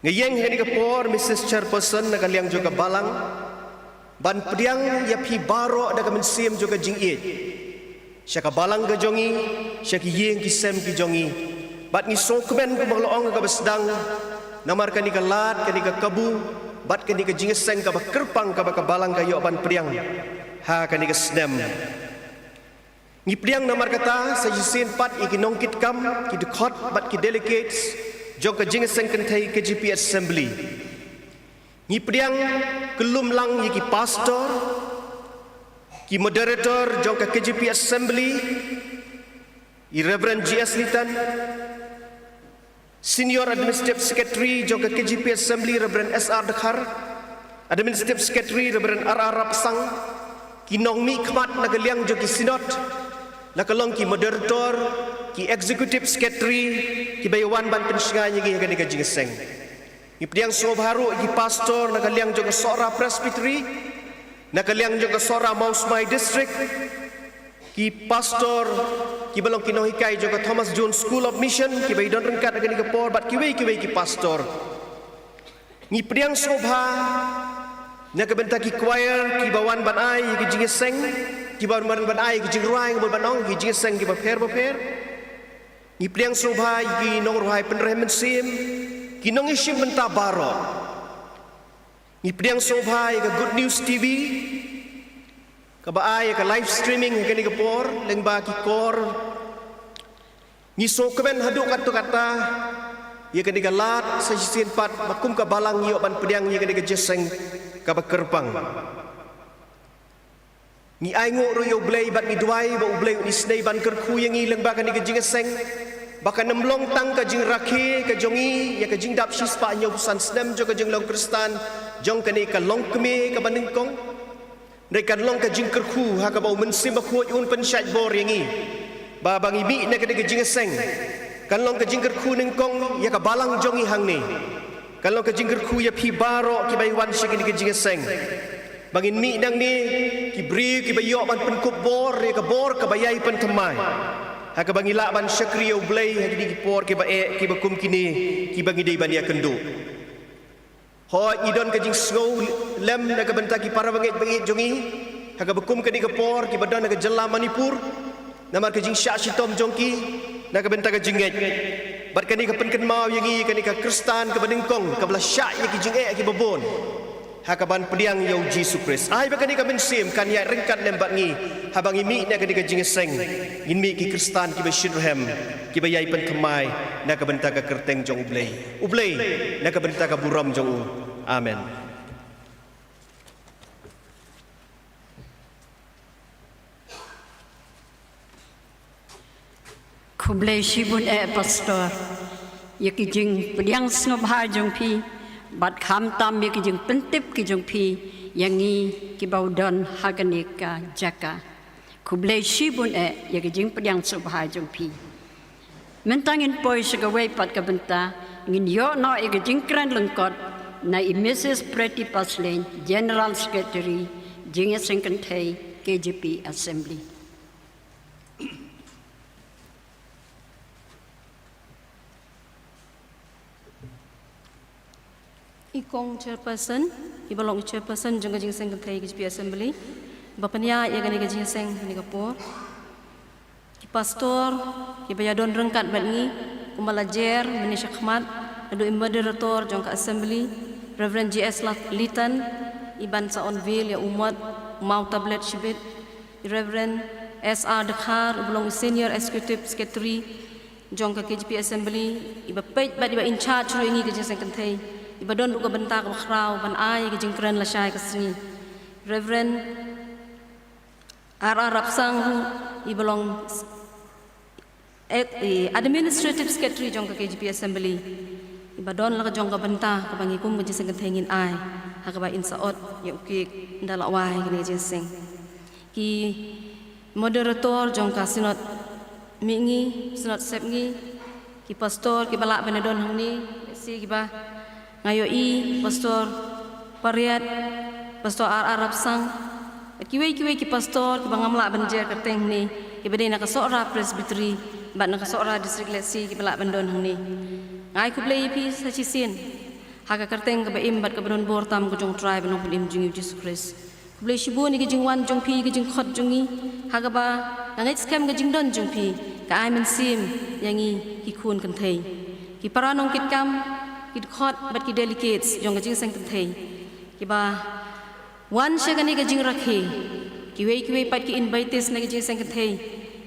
Nga ïeng ha kane ka por, Missus Chairperson, na ka liang jong ka balang, ban pdiang ïa phi baroh da ka mynsiem jong ka jingïeit sha ka balang ka jong ngi, sha ki ïing ki sem ki jong ngi. Bad ngi sngewkmen kumba la ong ha kaba sdang, namar kane ka lad, kane ka kabu bad kane ka jingïaseng kaba kyrpang kaba ka balang ka ïoh ban pdiang ha kane ka snem. Ngi pdiang namar kata sa shisien pat ïa ki nongkitkam, ki dkhot bad ki delegates jong ka jingïaseng kynthei K J P Assembly. Ngi pdiang kyllum lang ïa ki pastor, ki moderator jong ka K J P Assembly, i Reverend G S Litan, Senior Administrative Secretary jong ka K J P Assembly, Reverend S R Dkhar, Administrative Secretary, Reverend R R Rapsang, ki nongmihkhmat na ka liang jong ki Synod, la ka long ki moderator, ki Executive Secretary, kiba ïa wan ban pynshngaiñ ïa ngi ha kane ka jingïaseng. Ngi pdiang sngewbha ruh ïa ki pastor na ka liang jong ka Sohra Presbytery, na ka liang jong ka Sohra Mawsmai District, ki pastor kiba long ki nonghikai jong ka Thomas Jones School of Mission, kiba ïadon ryngkat ha kane ka por, bad kiwei kiwei ki pastor. Ngi pdiang sngewbha na ka bynta ki choir kiba wan ban ai ïa ki jingïaseng, kiba wan ban ai ïa ki jingrwai, kiba wan ban ong ïa ki jingïaseng kiba pher bapher. Ngi pdiang sngewbha ïa ki nongrwai pynrem mynsiem, ki nongïashim bynta baroh. Ngi pdiang sngewbha ïa ka Good News T V, kaba ai ïa ka live streaming ha kane ka por, lyngba ki kor. Ngi sngewkmen haduh katta katta ïa kane ka lad sa shisien pat ba kum ka balang ngi ïoh ban pdiang ïa kane ka jingïaseng kaba kyrpang. Ngi ainguh ruh ïa U Blei bad ngi duwai ba U Blei un isynei ban kyrkhu ïa ngi lyngba kane ka jingïaseng, ba kan ym long tang ka jingrakhe ka jong ngi ïa ka jingdap shispah hynñiewphew san snem jong ka jinglong Khristan jong kane ka longkmie kaba nyngkong. Hynrei kan long ka jingkyrkhu ha kaba U Mynsiem Bakhuid un pynshait bor ïa ngi, ba ba ngi mih na kane ka jingïaseng, kan long ka jingkyrkhu nyngkong ïa ka balang jong ngi hangne. Kan long ka jingkyrkhu ïa phi baroh kiba ïa wan sha kane ka jingïaseng, ba ngin mih nangne ki briew kiba ïoh ban pynkup bor ïa ka bor kaba ïai pynthymmai, ha kaba ngi lah ban shakri ïa U Blei ha kine ki por kiba eh, kiba kum kine kiba ngi dei ban ïakynduh. Hooid, ngi don ka jingsngewlem na ka bynta ki para bangeit baieit jong ngi ha kaba kum kane ka por, kiba don ha ka jylla Manipur, namar ka jingshah shitom jong ki na ka bynta ka jingngeit. Bad kane ka pynkynmaw ïa ngi, kane ka Khristan kaba nyngkong kaba la shah ïa ki jingeh kiba bun ha kaban pdiang ïa U Jisu Khrist. Ai ba kane ka mynsiem kan ïaid ryngkat lem bad ngi haba ngi mih na kane ka jingïaseng, ngin mih ki Khristan kiba shitrhem, kiba ïai pynthymmai na ka bynta ka kyrteng jong U Blei, U Blei na ka bynta ka burom jong U. Amen. Khublei shibun eh Pastor ïa ki jingpdiang sngewbha jong phi, bad khamtam ïa ki jingpyntip ki jong phi ïa ngi kiba u don ha kane ka jaka. Khublei shibun eh ïa ki jingpdiang sngewbha jong phi. Mynta ngin poi sha kawei pat ka bynta, ngin ïoh noh ïa ka jingkren lyngkot na i Missus Pretty Paslein, General Secretary, Jingïaseng Kynthei, K J P Assembly. I Kong Chairperson, iba long i Chairperson jong ka Jingïaseng Kynthei K J P Assembly, ba pynïaid ïa kane ka jingïaseng kane ka por. Ki pastor kiba ïadon ryngkat bad ngi, kumba la jer mynne shakhmat, naduh i moderator jong ka Assembly, Reverend G S Lat-, Litan, iban sa unveil ïa u mot, u maw tablet shibit, i Reverend S R Dkhar, uba long i Senior Executive Secretary jong ka K J P Assembly, iba peit bad iba in charge ruh ïa ngi ka Jingïaseng Kynthei, iba don ruh ka bynta kaba khraw ban ai ka jingkren lashai ka sngi. Reverend R R Rapsang ruh, iba long s-, ek-, i Administrative Secretary jong ka K J P Assembly, iba don la ka jong ka bynta kaba ngi kum ka Jingïaseng Kynthei ngin ai, ha kaba in sa ot ïa u cake, ynda la wai kane ka jingïaseng. Ki moderator jong ka Synod Mihngi, Synod Sepngi, ki pastor kiba lah ban ïadon hangne, si kiba nga ïohi, Pastor Pariat, Pastor R R Rapsang, bad kiwei kiwei ki pastor kiba ngam lah ban jer kyrteng hangne, kiba dei na ka Sohra Presbytery bad na ka Sohra District, lehse kiba lah ban don hangne. Nga ai khublei ïa phi sa shisien ha ka kyrteng kaba im bad kaba don bor tam ka jong U Trai bad U Nongpynim jong ngi U Jisu Khrist. Khublei shibun ïa ka jingwan jong phi, ïa ka jingkhot jong ngi, ha kaba nga ngeit skhem ka jingdon jong phi ka ai mynsiem ïa ngi ki khun kynthei. Ki para nongkitkam, ki dkhot bad ki delegates jong ka jingseng kynthei kiba wan sha kane ka jingrakhe, kiwei kiwei pat ki invitees na ka jingseng kynthei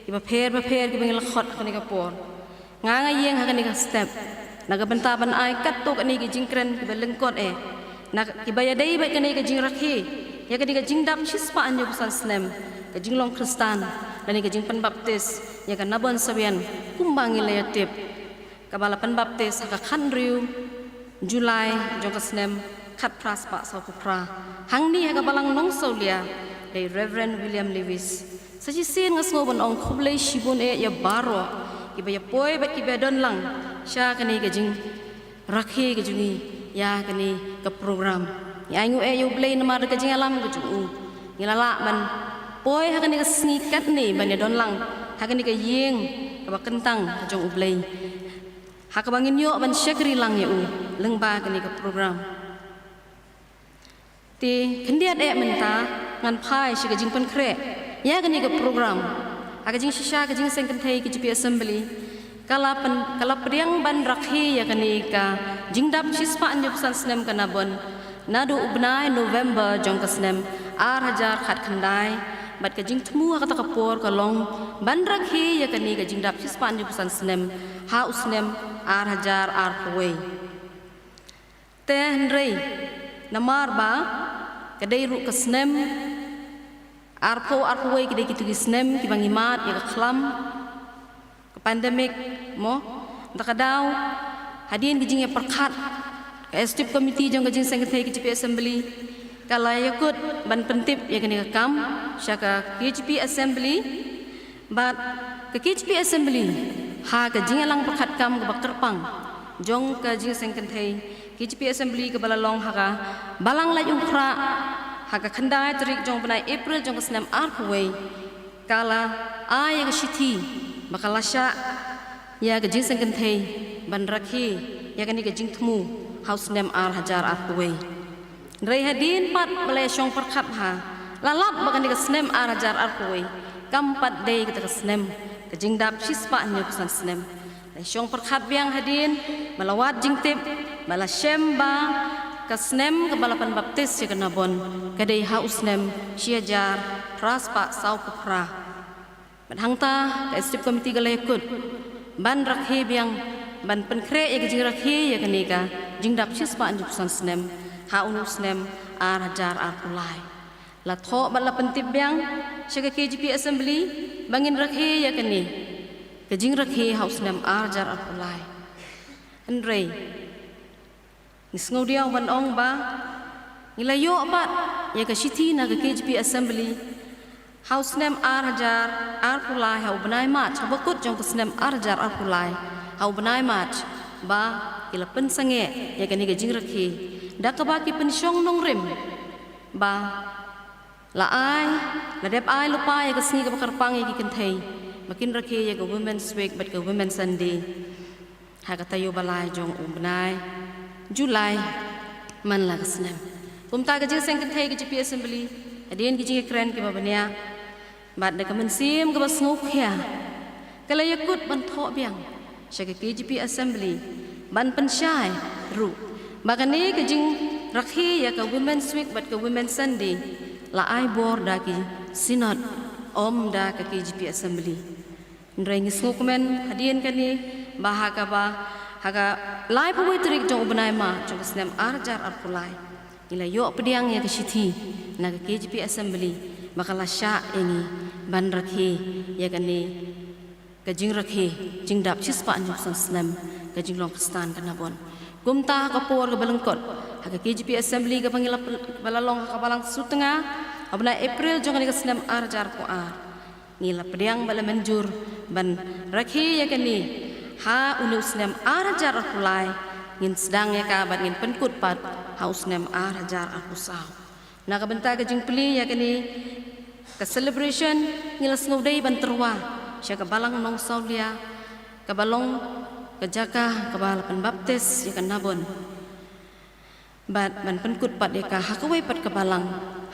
kiba pher ba pher kiba ngi la khot ha kane ka por. Nga nga ïeng ha kane ka step na ka bynta ban ai katto katne ki jingkren kiba lyngkot eh na kiba ïadei bad kane ka jingrakhe ïa kane ka jingdap shispah hynñiewphew san snem ka jinglong Khristan lane ka jingpynbaptis ïa ka Nabon Sawian kumba ngi la ïatip, kaba la pynbaptis ha ka khathynriew July jong ka snem khatphra spah sawphew phra hangne ha ka Balang Nongsawlia, dei Reverend William Lewis. Sa shisien nga sngew ban ong khublei shibun eh ïa baroh kiba ïa poi bad kiba don lang sha kane ka jingrakhe ka jong ngi ïa kane ka program. Ngi ainguh eh ïa U Blei namar ka jingïalam ka jong u ngi la lah ban poi ha kane ka sngi katne ban ïa don lang ha kane ka ïing kaba kyntang ka jong U Blei, ha kaba ngin ïoh ban shakri lang ïa u lyngba kane ka program. Te khyndiat eh mynta ngan phai sha ka jingpynkhreh ïa kane ka program. Ha ka jingshisha ka jingseng kynthei K J P Assembly ka la pyn, ka la pdiang ban rakhe ïa kane ka jingdap shispah hynñiewphew san snem ka Nabon naduh u bnai November jong ka snem ar hajar khatkhyndai, bad ka jingthmu ha kata ka por ka long ban rakhe ïa kane ka jingdap shispah hynñiewphew san snem ha u snem ar hajar arphew wei. Te hynrei namar ba ka dei ruh ka snem arphew arphew wei, ka dei kito ki snem kiba ngi mad ïa ka khlam, ka pandemic mo, da ka daw hadien ka jingïapyrkhat ka Executive Committee jong ka jingseng kynthei K J P Assembly ka la ïakut ban pyntip ïa kane ka kam sha ka K J P Assembly. Bad ka K J P Assembly ha ka jingïalang pyrkhat kam kaba kyrpang jong ka jingseng kynthei K J P Assembly kaba la long ha ka Balang Laitumkhrah ha ka khyndai tarik jong u bnai April jong ka snem arphew wei, ka la ai ïa ka shithi ba ka la shah ïa ka jingseng kynthei ban rakhe ïa kane ka jingthmu ha u snem ar hajar arphew wei. Hynrei hadien pat ba la ïa shong pyrkhat bha, la lap ba kane ka snem ar hajar arphew wei kam pat dei kata ka snem ka jingdap shispah hynñiewphew san snem. La ïa shong pyrkhat biang hadien ba la wad jingtip ba la shem ba ka snem kaba la pynbaptis ïa ka Nabon ka dei ha u snem shi hajar phra spah sawphew phra. Bad hangta ka Executive Committee ka la ïakut ban rakhe biang, ban pynkhreh ïa ka jingrakhe ïa kane ka jingdap shispah hynñiewphew san snem ha une u snem ar hajar arphew lai. La thoh bad la pyntip biang sha ka K J P Assembly ba ngin rakhe ïa kane ka jingrakhe ha u snem ar hajar arphew lai. Hynrei ngi sngewdiaw ban ong ba ngi la ïoh pat ïa ka shithi na ka K J P Assembly ha u snem ar hajar arphew lai ha u bnai March, haba kut jong ka snem ar hajar arphew lai ha u bnai March, ba ki la pynsangeh ïa kane ka jingrakhe da kaba ki pynshong nongrim ba la ai, la dep ai lypa ïa ka sngi kaba kyrpang ïa ki kynthei ba kin rakhe ïa ka Women's Week bad ka Women's Sunday ha ka taïew ba lai jong u bnai July man la ka snem. Kumta ka jingseng kynthei K J P Assembly, hadien ki jingïakren kiba bniah bad da ka mynsiem kaba sngewkhia, ka la ïakut ban thoh biang sha ka K J P Assembly ban pynshai ruh ba kane ka jingrakhe ïa ka Women's Week bad ka Women's Sunday la ai bor da ki Synod, ym da ka K J P Assembly. Hynrei ngi sngewkmen hadien kane ba ha kaba, ha ka laiphew wei tarik jong u bnai March jong ka snem ar hajar arphew lai, ngi la ïoh pdiang ïa ka shithi na ka K J P Assembly ba ka la shah ïa ngi ban rakhe ïa kane ka jingrakhe jingdap shispah hynñiewphew san snem ka jinglong Khristan ka Nabon. Kumta ha ka por kaba lyngkot ha ka K J P Assembly kaba ngi la, ba la long ha ka Balang Sutnga ha u bnai April jong kane ka snem ar hajar arphew ar, ngi la pdiang bad la mynjur ban rakhe ïa kane ha une u snem ar hajar arphew lai. Ngin sdang ïa ka bad ngin pynkut pat ha u snem ar hajar arphew saw. Na ka bynta ka jingplie ïa kane ka celebration, ngi la sngewdei ban tyrwa sha ka Balang Nongsawlia, kaba long ka jaka kaba la pynbaptis ïa ka Nabon, bad ban pynkut pat ïa ka ha kawei pat ka balang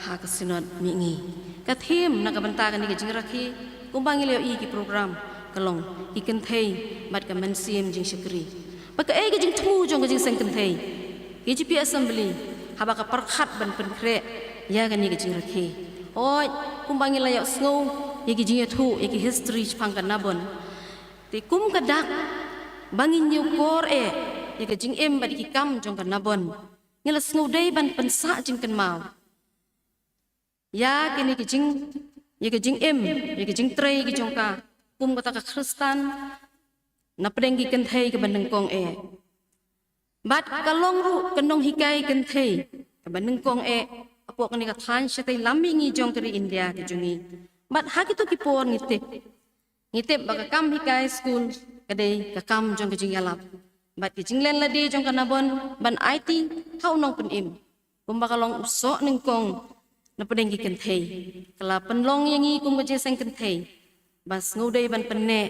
ha ka Synod mihngi. Ka theme na ka bynta kane ka jingrakhe, kumba ngi la ïohi ki program, ka long ki kynthei bad ka mynsiem jingshakri. Ba kaei ka jingthmu jong ka jingseng kynthei? Ka G P Assembly haba ka pyrkhat ban pynkhreh ïa kane ka jingrakhe, hooid, kumba ngi la ïohsngew ïa ki jingïathuh ïa ki history shaphang ka Nabon. Te kum ka dak ba ngin ïakor eh ïa ka jingim bad ïa ki kam jong ka Nabon, ngi la sngewdei ban pynsah jingkynmaw ïa kine ki jing, ïa ki jingim, ïa ki jingtrei ki jong ka kum kata ka Khristan na pdeng ki kynthei kaba nyngkong eh. Bad ka long ruh ka nonghikai kynthei kaba nyngkong eh hapoh kane ka thaiñ shatei lam mihngi jong ka ri India ka jong ngi. Bad ha kito ki por ngi tip, ngi tip ba ka kam hikai skul ka dei ka kam jong ka jingïalap bad ka jinglen lade jong ka Nabon ban aiti ha u nongpynim, kumba ka long u soh nyngkong na pdeng ki kynthei, ka la pynlong ïa ngi kum ka jingseng kynthei ba sngewdei ban pynneh,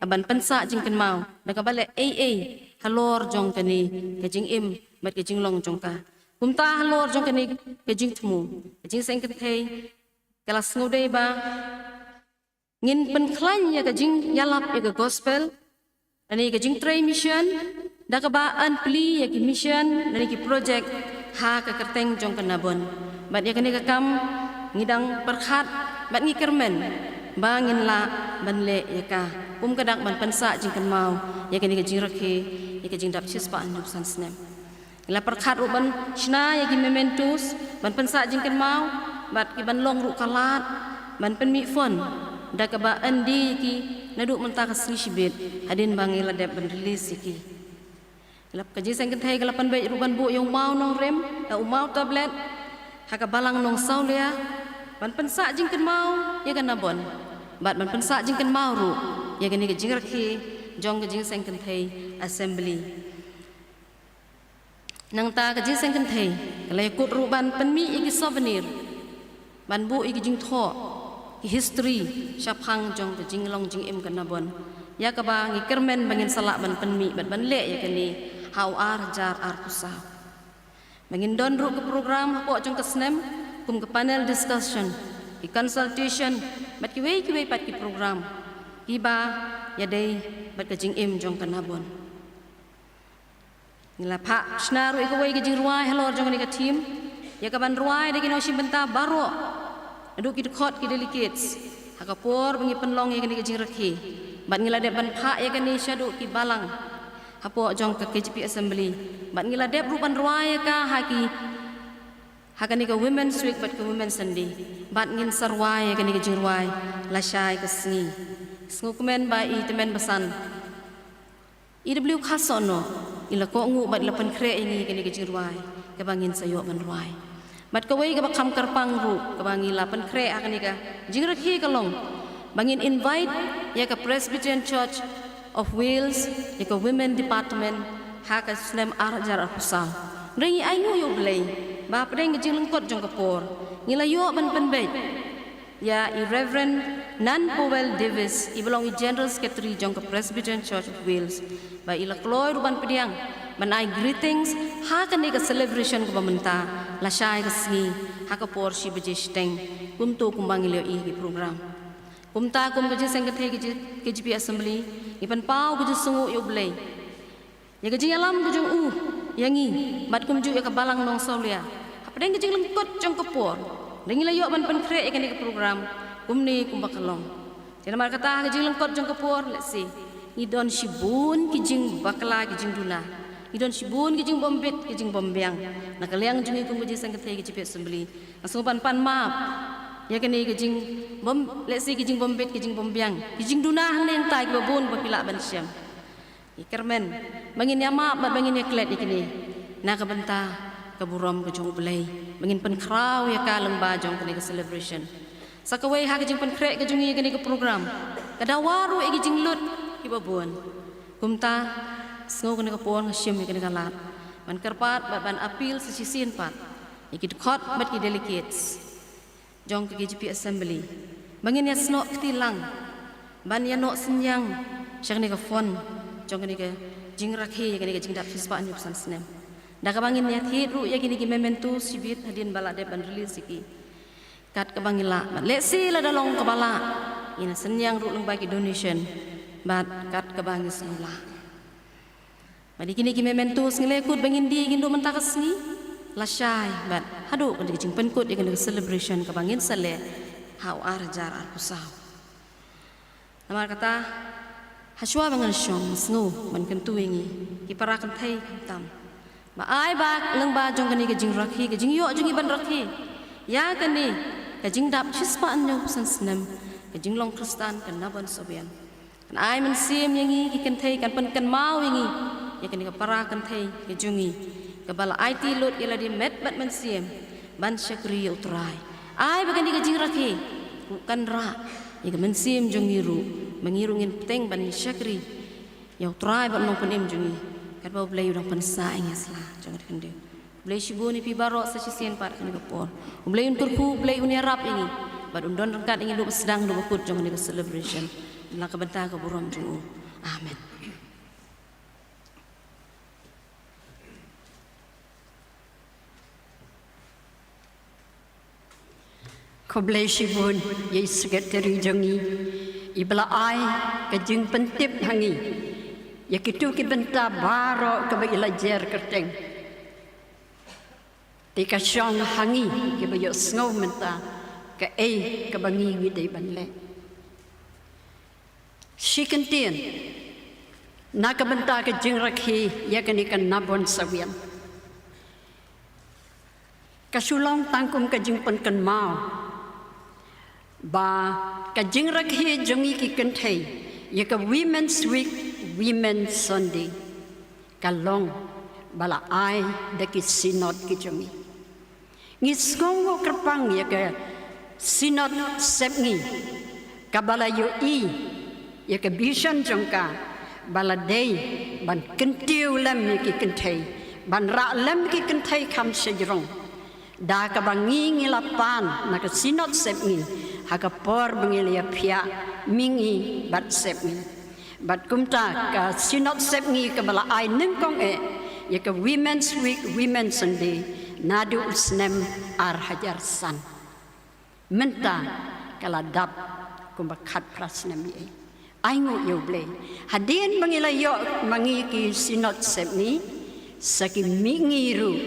ban pynsah jingkynmaw da kaba leh ei ei halor jong kane ka jingim bad ka jinglong jong ka. Kumta halor jong kane ka jingthmu, ka jingseng kynthei ka la sngewdei ba ngin pynkhlaiñ ïa ka jingïalap ïa ka gospel lane ka jingtrei mission da kaba yn plie ïa ki mission lane ki project ha ka kyrteng jong ka Nabon. Bad ïa kane ka kam ngi dang pyrkhat bad ngi kyrmen ba ngin lah ban leh ïa ka kum ka dak ban pynsah jingkynmaw ïa kane ka jingrakhe ïa ka jingdap shispah hynñiewphew san snem. Ngi la pyrkhat ruh ban shna ïa ki mementos ban pynsah jingkynmaw bad ki ban long ruh ka lad ban pynmih fund da kaba yn die ïa ki naduh mynta ka sngi shibit hadien ba ngi la dep ban release ïa ki. Ngi la, ka jingseng kynthei ka la pynbeit ruh ban buh ïa u maw nongrim, eh, u maw tablet ha ka balang Nongsawlia ban pynsah jingkynmaw ïa ka Nabon bad ban pynsah jingkynmaw ruh ïa kane ka jingrakhe jong ka jingseng kynthei assembly. Nangta ka jingseng kynthei ka la ïakut ruh ban pynmih ïa ki souvenir ban buh ïa ki jingthoh ki history shaphang jong ka jinglong jingim ka Nabon, ïa kaba ngi kyrmen ba ngin sa lah ban pynmih bad ban leh ïa kane ha u ar hajar arphew saw. Ba ngin don ruh ka program hapoh jong ka snem kum ka panel discussion, ki consultation bad kiwei kiwei pat ki program kiba ïadei bad ka jingim jong ka Nabon. Ngi la phah shna ruh ïa kawei ka jingrwai halor jong kane ka theme, ïa kaban rwai da ki nongshim bynta baroh, naduh ki dkhot ki delegates, ha ka por ba ngi pynlong ïa kane ka jingrakhe. Bad ngi la dep ban phah ïa kane shaduh ki balang hapoh jong ka K J P Assembly. Bad ngi la dep ruh ban rwai ïa ka ha ki, ha kane ka Women's Week bad ka Women's Sunday. Bad ngin sa rwai ïa kane ka jingrwai lashai ka sngi. Sngewkmen ba i tymmen basan E W Khasohnoh i la kohnguh bad i la pynkhreh ïa ngi kane ka jingrwai kaba ngin sa ïoh ban rwai. Bad kawei kaba kham kyrpang ruh kaba ngi la pynkhreh ha kane ka jingrakhe ka long ba ngin invite ïa ka Presbyterian Church of Wales, ïa ka Women Department ha ka snem ar hajar arphew saw. Hynrei ngi ainguh ïa U Blei ba hapdeng ka jinglyngkot jong ka por ngi la ïoh ban pynbeit ïa i Reverend Nan Powell Davies, i ba long i General Secretary jong ka Presbyterian Church of Wales, ba i la kloi ruh ban pdiang ban ai greetings ha kane ka celebration kaba mynta lashai ka sngi ha ka por shi baje shiteng, kumto kumba ngi la ïohi ha ki program. Kumta kum ka jingseng kynthei ka K J P Assembly, ngi pynpaw ka jingsngewnguh ïa U Blei ïa ka jingïalam ka jong u ïa ngi bad kumjuh ïa ka balang Nongsawlia hapdeng ka jinglyngkot jong ka por. Hynrei ngi la ïoh ban pynkhreh ïa kane ka program kumne kumba ka long. Te namar kata ha ka jinglyngkot jong ka por, let's say, ngi don shibun ki jingbakla ki jingduna, ngi don shibun ki jingbombit ki jingbombiang na ka liang jong ngi kum ka jingseng kynthei ka K J P Assembly. Nga sngewbha ban pan map ïa kane ka jingbom, let's say, ki jingbombit ki jingbombiang, ki jingduna hangne hangtai kiba bun ba phi lah ban shem. Ngi kyrmen ba ngin ïa map bad ba ngin ïa klet ïa kine na ka bynta ka burom ka jong U Blei, ba ngin pynkhraw ïa ka lyngba jong kane ka celebration. Sa kawei ha ka jingpynkhreh ka jong ngi ïa kane ka program, ka dawa ruh ïa ki jinglut kiba bun. Kumta sngew kane ka por nga shim ïa kane ka lad ban kyrpad bad ban appeal sa shisien pat ïa ki dkhot bad ki delegates jong ka K J P Assembly ba ngin ïa snoh kti lang ban ïa noh synñiang sha kane ka fund jong kane ka jingrakhe ïa kane ka jingdap shispah hynñiewphew san snem. Da kaba ngin ïa thied ruh ïa kine ki mementos shibit hadien ba la dep ban release ïa ki. Kat kaba ngi lah, bad lehse lada long kaba lah, ngin ïa synñiang ruh lyngba ki donation bad kat kaba ngi sngew lah. Bad ïa kine ki mementos ngi la kut ba ngin die ïa kine mynta ka sngi, lashai bad haduh ka jingpynkut ïa kane ka celebration kaba ngin sa leh ha u ar hajar arphew saw. Namar kata, hashwa ba ngan shong, sngew ban kyntu ïa ngi ki para kynthei khamtam, ba ai ba lyngba jong kane ka jingrakhe, ka jingïoh jong ngi ban rakhe ïa kane ka jingdap shispah hynñiewphew san snem ka jinglong Khristan ka Nabon Sawian, kan ai mynsiem ïa ngi ki kynthei, kan pynkynmaw ïa ngi ïa kane ka para kynthei ka jong ngi kaba la aiti lut ïa lade met bad mynsiem ban shakri ïa U Trai. Ai ba kane ka jingrakhe kan rah ïa ka mynsiem jong ngi ruh, ba ngi ruh ngin bteng ban shakri ïa U Trai bad U Nongpynim jong ngi, katba U Blei u dang pynsah ïa ngi ha sla jong ka khyndew. Khublei shibun ïa phi baroh sa shisien pat ha kane ka por. U Blei un kyrkhu, U Blei un ïarap ïa ngi bad un don ryngkat ïa ngi haduh ba sdang, haduh ba kut jong kane ka celebration, na ka bynta ka burom jong u. Amen. Khublei shibun ïa i secretary jong ngi, iba la ai ka jingpyntip ha ngi ïa kito ki bynta baroh kaba i la jer kyrteng. Te ka shong ha ngi kiba ïohsngew mynta kaei kaba ngi ngi dei ban leh. Shi kyntien na ka bynta ka jingrakhe ïa kane ka Nabon Sawian. Ka shu long tang kum ka jingpynkynmaw ba ka jingrakhe jong ngi ki kynthei ïa ka Women's Week, Women's Sunday, ka long ba la ai da ki Synod ki jong ngi. Ngi sngewnguh kyrpang ïa ka Synod Sepngi, kaba la ïohi ïa ka vision jong ka ba la dei ban kyntiew lem ïa ki kynthei, ban rah lem ïa ki kynthei kham shajrong. Da kaba ngi ngi la pan na ka Synod Sepngi ha ka por ba ngi la ïaphiah Mihngi bad Sepngi. Bad kumta ka Synod Sepngi kaba la ai nyngkong eh ïa ka Women's Week, Women's Sunday naduh u snem ar hajar san. Mynta ka la dap kumba khatphra snem ïa ei. Ainguh ïa U Blei, hadien ba ngi la ïoh ma ngi ki Synod Sepngi, sa ki Mihngi ruh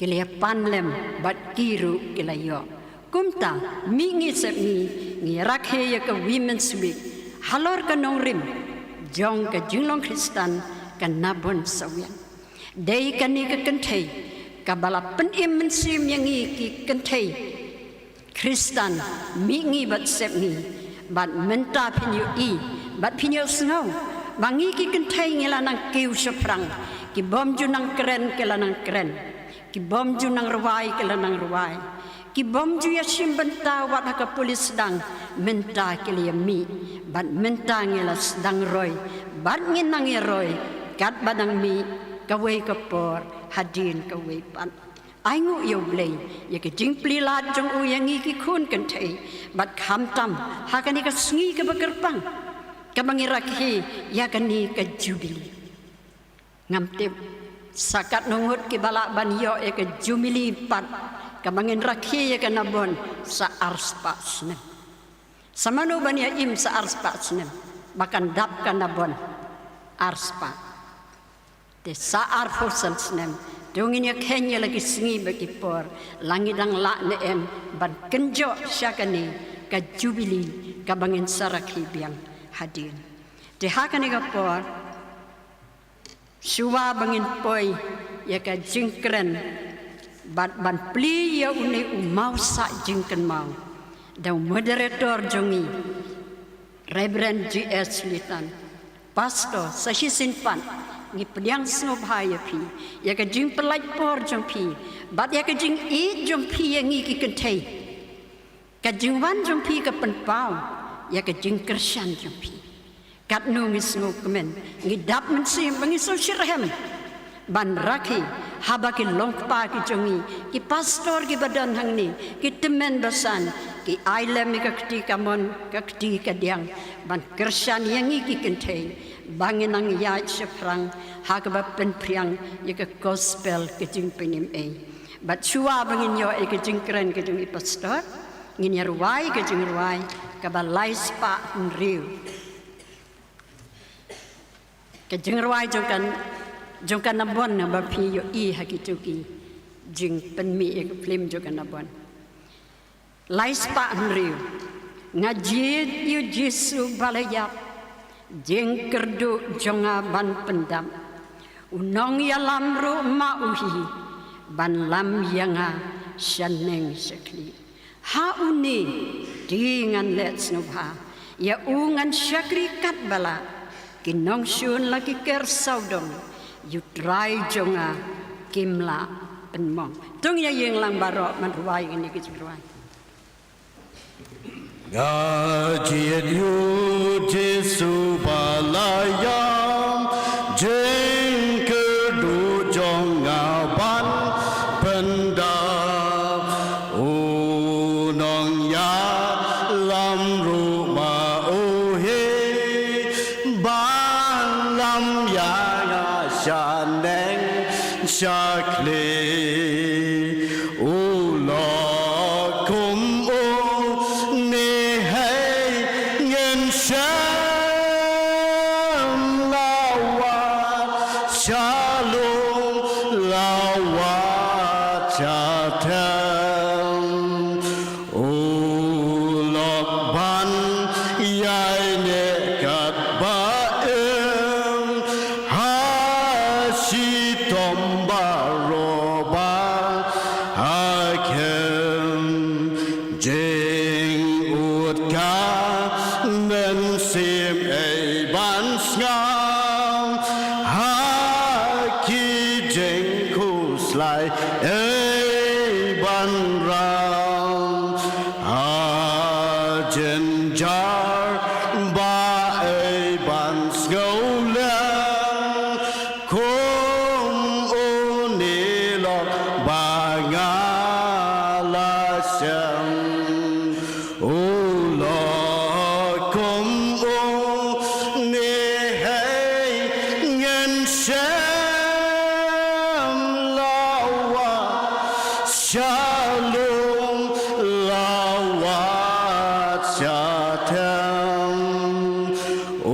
ki la ïapan lem bad ki ruh ki la ïoh. Kumta Mihngi Sepngi ngi rakhe ïa ka Women's Week halor ka nongrim jong ka jinglong Khristan ka Nabon Sawian. Dei kane ka kynthei kaba la pynim mynsiem ïa ngi ki kynthei Khristan Mihngi bad Sepngi. Bad mynta phin ïohi bad phin ïohsngew ba ngi ki kynthei ngi la nang kiew shaphrang, ki bym ju nang kren ki la nang kren, ki bym ju nang rwai ki la nang rwai, ki bym ju ïashim bynta wat ha ka pule sdang mynta ki la ïamih. Bad mynta ngi la sdang roi bad ngin nang ïaroi katba dang mih kawei ka por hadien kawei pat. Ainguh ïa U Blei ïa ka jingplie lad jong u ïa ngi ki khun kynthei bad khamtam ha kane ka sngi kaba kyrpang kaba ngi rakhe ïa kane ka Jubili. Ngam tip sa katno ngut kiba lah ban ïoh ïa ka Jubili pat kaba ngin rakhe ïa ka Nabon sa arspah snem. Sa mano ban ïa im sa arspah snem ba kan dap ka Nabon arspah? Te sa arphew san snem to ngin ïa kheiñ ïa la ki sngi bad ki por la ngi dang lah ne em ban kynjoh sha kane ka Jubili kaba ngin sa rakhe biang hadien. Te ha kane ka por shuwa ba ngin poi ïa ka jingkren bad ban plie ïa une u mawsah jingkynmaw da u moderator jong ngi, Reverend G S Litan. Pastor, sa shisien pat ngi pdiang sngewbha ïa phi ïa ka jingpyllait por jong phi bad ïa ka jingïeit jong phi ïa ngi ki kynthei. Ka jingwan jong phi ka pynpaw ïa ka jingkyrshan jong phi. Katno ngi sngewkmen, ngi dap mynsiem ba ngi sngewshitrhem ban rakhe haba ki longkpa ki jong ngi, ki pastor kiba don hangne, ki tymmen basan ki ai lem ïa ka kti kamon ka kti kadiang ban kyrshan ïa ngi ki kynthei ba ngin nang ïaid shaphrang ha kaba pynphriang ïa ka gospel ka jingpynim ei. Bad shuwa ba ngin ïoh ïa ka jingkren ka jong i pastor, ngin ïa rwai ka jingrwai kaba lai spah hynriew. Ka jingrwai jong ka, jong ka Nabon ba phi ïohi ha kito ki jingpynmih ïa ka film jong ka Nabon. Lai spah hynriew. Nga jied ïa u Jisu ba la ïap, jingkyrduh jong nga ban pyndap. U nongïalam ruh ma u hi, ban lam ïa nga shaneng shakhlieh. Ha une te ngan leh sngewbha, ïa u ngan shakri katba lah. Ki nongshun la ki ker sawdong, ïa u Trai jong nga kim lah pynmong. To ngin ïeng lang baroh ban rwai ïa kine ki jingrwai. Nga jied ïa u Jisu ba la ïap, jingkyrduh jong nga ban pyndap. U nongïalam ruh ma u hi, ban lam ïa nga shaneng shakhlieh. U lok kum une hi ngin shem, la wad shalom, la wad shatem. U lok ban ïaineh katba im, ha shitom baroh ba hakhim. Jingud ka mynsiem ei ban sngap, ha ki jingkhuslai ei ban ram. Ha jynjar ba ei ban sngewlem, kum une lok ba nga la shem. U lok kum une hi ngin shem, la wad shalom, la wad shatem. U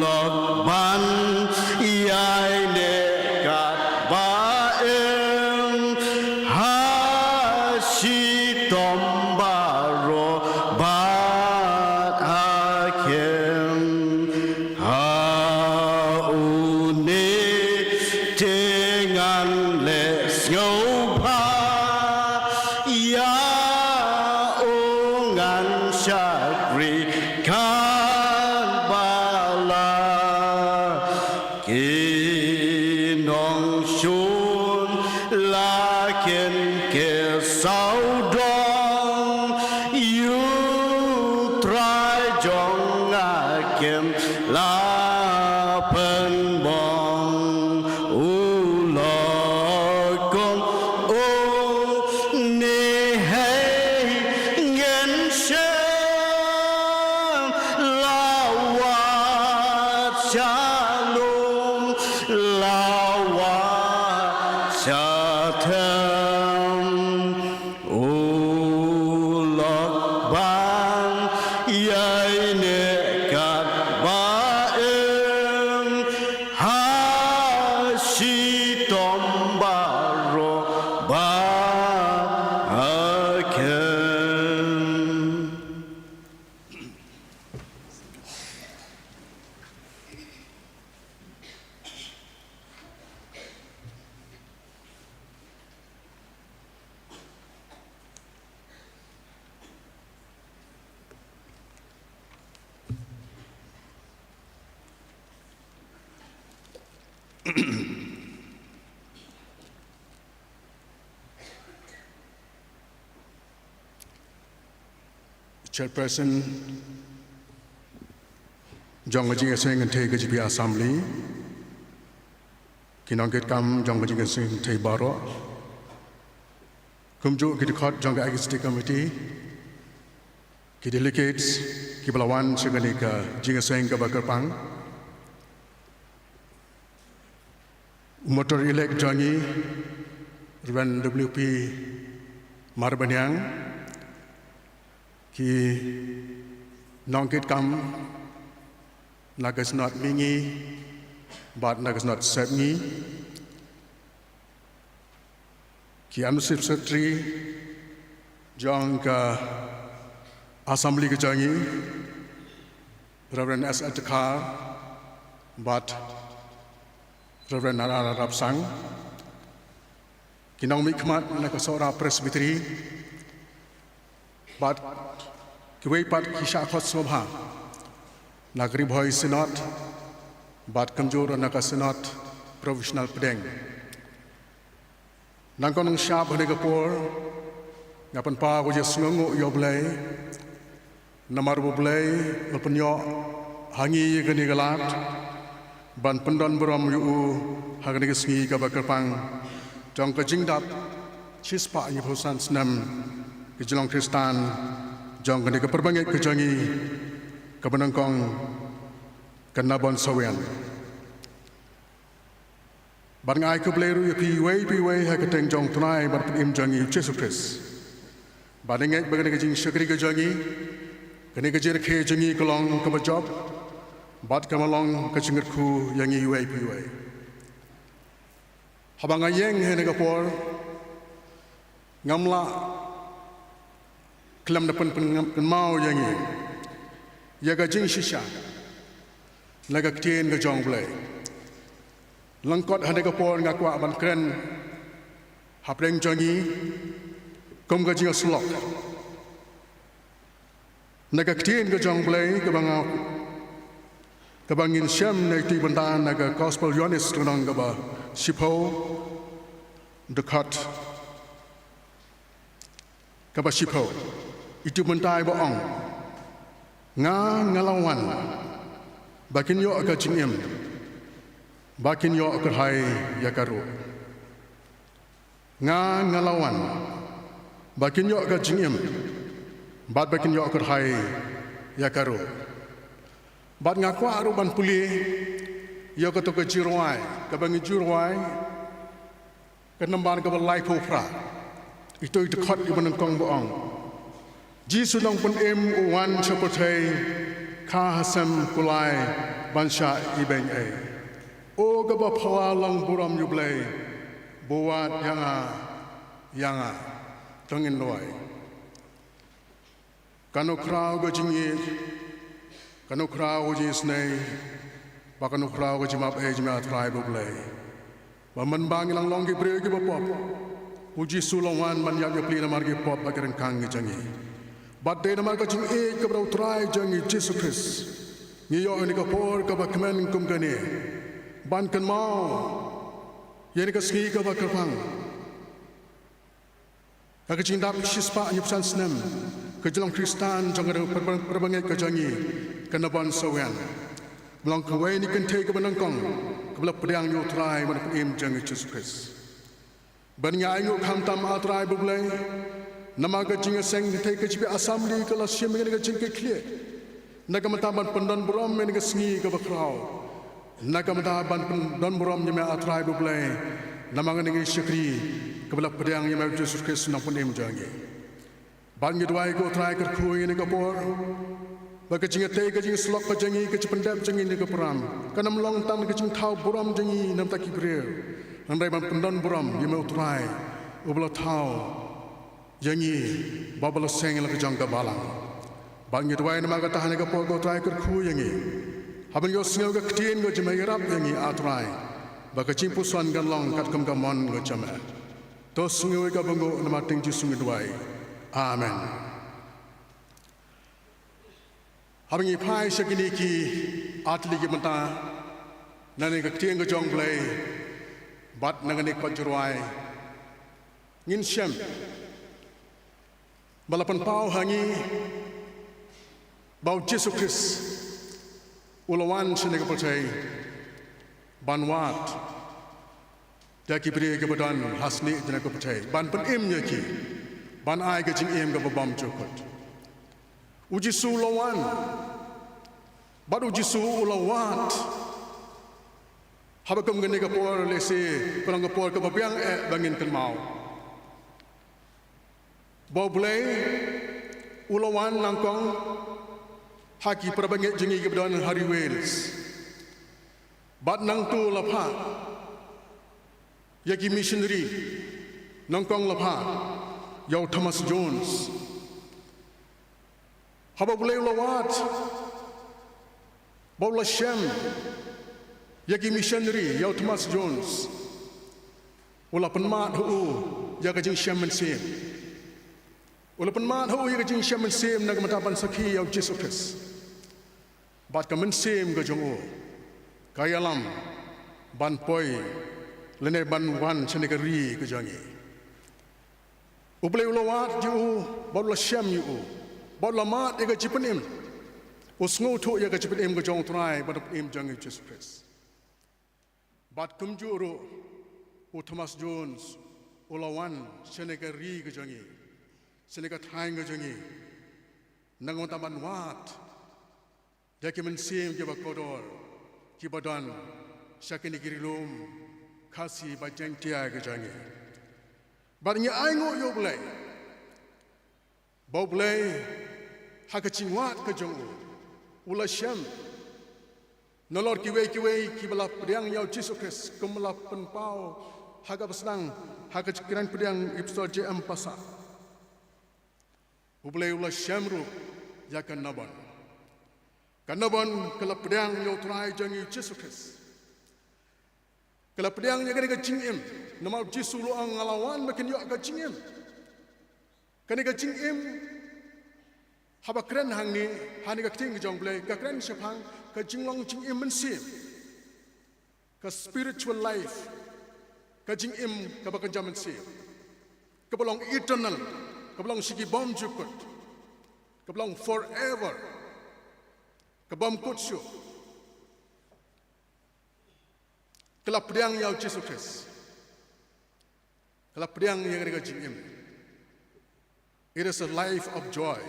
lok ban ïaineh katba im, ha shitom baroh ba hakhim. Ha une te ngan leh sngewbha, ïa u ngan shakri katba lah. Ki nongshun la kin ker sawdong, ïa u Trai jong nga kim lah pynmong. U lok kum une hi ngin shem, la wad shalom, la wad shatem. U lok ban ïaineh katba im, ha shitom baroh ba hakhim. Chairperson jong ka jingïaseng kynthei ka G B Assembly, ki nongkitkam jong ka jingïaseng kynthei baroh, kumjuh ki dkhot jong ka Executive Committee, ki delegates kiba la wan sha kane ka jingïaseng kaba kyrpang, u Motor Elect jong ngi, Reverend W P Marbaniang, ki nongkitkam Na ka Synod Mihngi bad na ka Synod Sepngi, ki Administrative Secretary jong ka Assembly ka jong ngi, Reverend S L Dkhar bad Reverend R R Rapsang, ki nongmihkhmat na ka Sohra Presbytery, bad kiwei pat ki shah khot sngewbha na ka Ri Bhoi Synod bad kumjuh na ka Synod Professional pdeng. Nangkong nongshad, ha kane ka por nga pynpaw ka jingsngewnguh ïa U Blei namar ba U Blei u la pynïoh ha ngi ïa kane ka lad ban pyndon burom ïa u ha kane ka sngi kaba kyrpang jong ka jingdap shispah hynñiewphew san snem ka jinglong Khristan jong kane ka para bangeit ka jong ngi, kaba nyngkong ka Nabon Sawian. Bad nga ai khublei ruh ïa phi iwei pa iwei ha ka kyrteng jong U Trai bad U Nongpynim jong ngi U Jisu Khrist. Bad nga ngeit ba kane ka jingshakri ka jong ngi, kane ka jingrakhe jong ngi ka long kaba jop bad ka long ka jingkyrkhu ïa ngi iwei pa iwei. Haba nga ïeng ha kane ka por, ngam lah khlem da pyn, pyn, pynmaw ïa ngi ïa ka jingshisha na ka Ktien ka jong U Blei. Lyngkot ha kane ka por nga kwah ban kren hapdeng jong ngi kum ka jingïasyllok na ka Ktien ka jong U Blei kaba nga, kaba ngin shem na ïa kata ka bynta na ka Gospel Ïoannis lynnong kaba shiphew, dkhot kaba shiphew. Ïa kata ka bynta ba ong: Nga, nga la wan ba kin ïoh ka jingim, ba kin ïoh kyrhai ïa ka ruh. Nga, nga la wan ba kin ïoh ka jingim bad ba kin ïoh kyrhai ïa ka ruh. Bad nga kwah ruh ban pule ïa kato ka jingrwai kaba ngi ju rwai, ka nambar kaba laiphew phra. Ito ito khot iba nyngkong ba ong: Jisu Nongpynim u wan sha pyrthei, kha ha sem kulai ban shah ibeiñ ei. O kaba phylla long burom ïa U Blei, ba wad ïa nga, ïa nga. To ngin duwai. Kano khraw ka jingïeit, kano khraw ka jingisynei, bad kano khraw ka jingmap ei jong me, A Trai ba U Blei. Ba mynba ngi la long ki briew kiba pop, U Jisu u la wan ban ïap ïapli namar ki pop bad ki ryngkang ki jong ngi. Bad dei namar ka jingïeit kaba U Trai jong ngi Jisu Khrist, ngi ïoh ïa kane ka por kaba kmen kum kane ban kynmaw ïa kane ka sngi kaba kyrpang. Ka, ka jingdap shispah hynñiewphew san snem ka jinglong Khristan jong ka para, para, para bangeit ka jong ngi, ka Nabon Sawian. Ba long kawei na ki kynthei kaba nyngkong kaba la pdiang ïa U Trai bad U Nongpynim jong ngi Jisu Khrist. Bad ngi ainguh khamtam, A Trai ba U Blei, namar ka jingïaseng kynthei ka J B Assembly ka la shim ïa kane ka jingkitkhlieh na ka bynta ban pyndon burom ïa kane ka sngi kaba khraw, na ka bynta ban pyndon burom ïa me, A Trai ba U Blei, namar kane ka shakri kaba la pdiang ïa me, Jisu Khrist, Nongpynim jong ngi. Bad ngi duwai ko Trai, kyrkhu ïa kane ka por, ba ka jingïatei ka jingïasyllok ka jong ngi, ka jingpyndep jong ngi ha kane ka program, kan ym long tang ka jingthaw burom jong ngi na ka bynta ki briew, hynrei ban pyndon burom ïa me, U Trai, uba la thaw ïa ngi bad ba la seng la ka jong ka balang. Bad ngi duwai namar kata ha kane ka por ko Trai, kyrkhu ïa ngi haba ngi ïohsngew ka ktien ka jong me, ïarap ïa ngi, A Trai, ba ka jingpuson kan long katkum ka mon ka jong me. To sngew ïa ka bynguh, namar kyrteng Jisu ngi duwai. Amen. Haba ngi phai sha kine ki artylli ki bynta na kane ka ktien ka jong U Blei bad na kane ka kot jingrwai, ngin shem ba la pynpaw ha ngi ba U Jisu Khrist u la wan sha kane ka pyrthei ban wad ïa ki briew kiba don ha snieh jong kane ka pyrthei, ban pynim ïa ki, ban ai ka jingim kaba bymjukut. U Jisu u la wan bad U Jisu u la wad. Haba kum kane ka por lehse ka long ka por kaba biang eh ba ngin kynmaw ba U Blei u la wan nyngkong ha ki parabangeit jong ngi kiba don ha ri Wales. Bad nangta la phah ïa ki missionary, nyngkong la phah ïa u Thomas Jones. Haba U Blei u la wad bad u la shem ïa ki missionary ïa u Thomas Jones, u la pynmad ha u ïa ka jingshem mynsiem. U la pynmad ha u ïa ka jingshem mynsiem na ka bynta ban sakhi ïa u Jisu Khrist. Bad ka mynsiem ka jong u ka ïalam ban poi lane ban wan shane ka ri ka jong ngi. U Blei u la wad ïa u bad u la shem ïa u bad u la mad ïa ka jingpynim. U sngewthuh ïa ka jingpynim ka jong U Trai bad ka jingpynim jong ngi Jisu Khrist. Bad kumjuh ruh u Thomas Jones u la wan shane ka ri ka jong ngi, shane ka thaiñ ka jong ngi, na ka bynta ban wad ïa ki mynsiem kiba kordor kiba don sha kine ki ri lum Khasi bad Jaiñtia ka jong ngi. Bad ngi ainguh ïa U Blei ba U Blei ha ka jingwad ka jong u u la shem nalor kiwei kiwei kiba la pdiang ïa u Jisu Khrist, kumba la pynpaw ha kaba sdang ha ka Jingkren Pdiang Epistol J M Passah. U Blei u la shem ruh ïa ka Nabon. Ka Nabon ka la pdiang ïa U Trai jong ngi Jisu Khrist. Ka la pdiang ïa kane ka jingim. Namar u Jisu u la ong, nga la wan ba kin ïoh ka jingim. Kane ka jingim, haba kren hangne ha kane ka ktien ka jong U Blei, ka kren shaphang ka jinglong jingim mynsiem, ka spiritual life, ka jingim kaba kynja mynsiem, kaba long eternal, kaba long sha ki bymjukut, kaba long forever, ka bym kut shuh. Ka la pdiang ïa u Jisu Khrist. Ka la pdiang ïa kane ka jingim. It is a life of joy.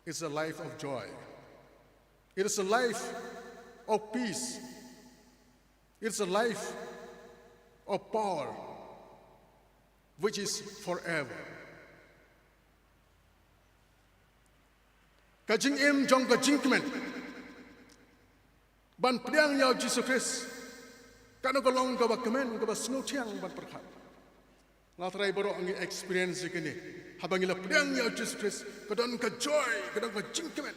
It's a life of joy. It is a life of peace. It's a life of power, which is forever. Ka jingim jong ka jingkmen ban pdiang ïa u Jisu Khrist, kano ka long kaba kmen, kaba sngewthiang ban pyrkhat. Nga trai baroh ngi experience ïa kine. Haba ngi la pdiang ïa u Jisu Khrist, ka don ka joy, ka don ka jingkmen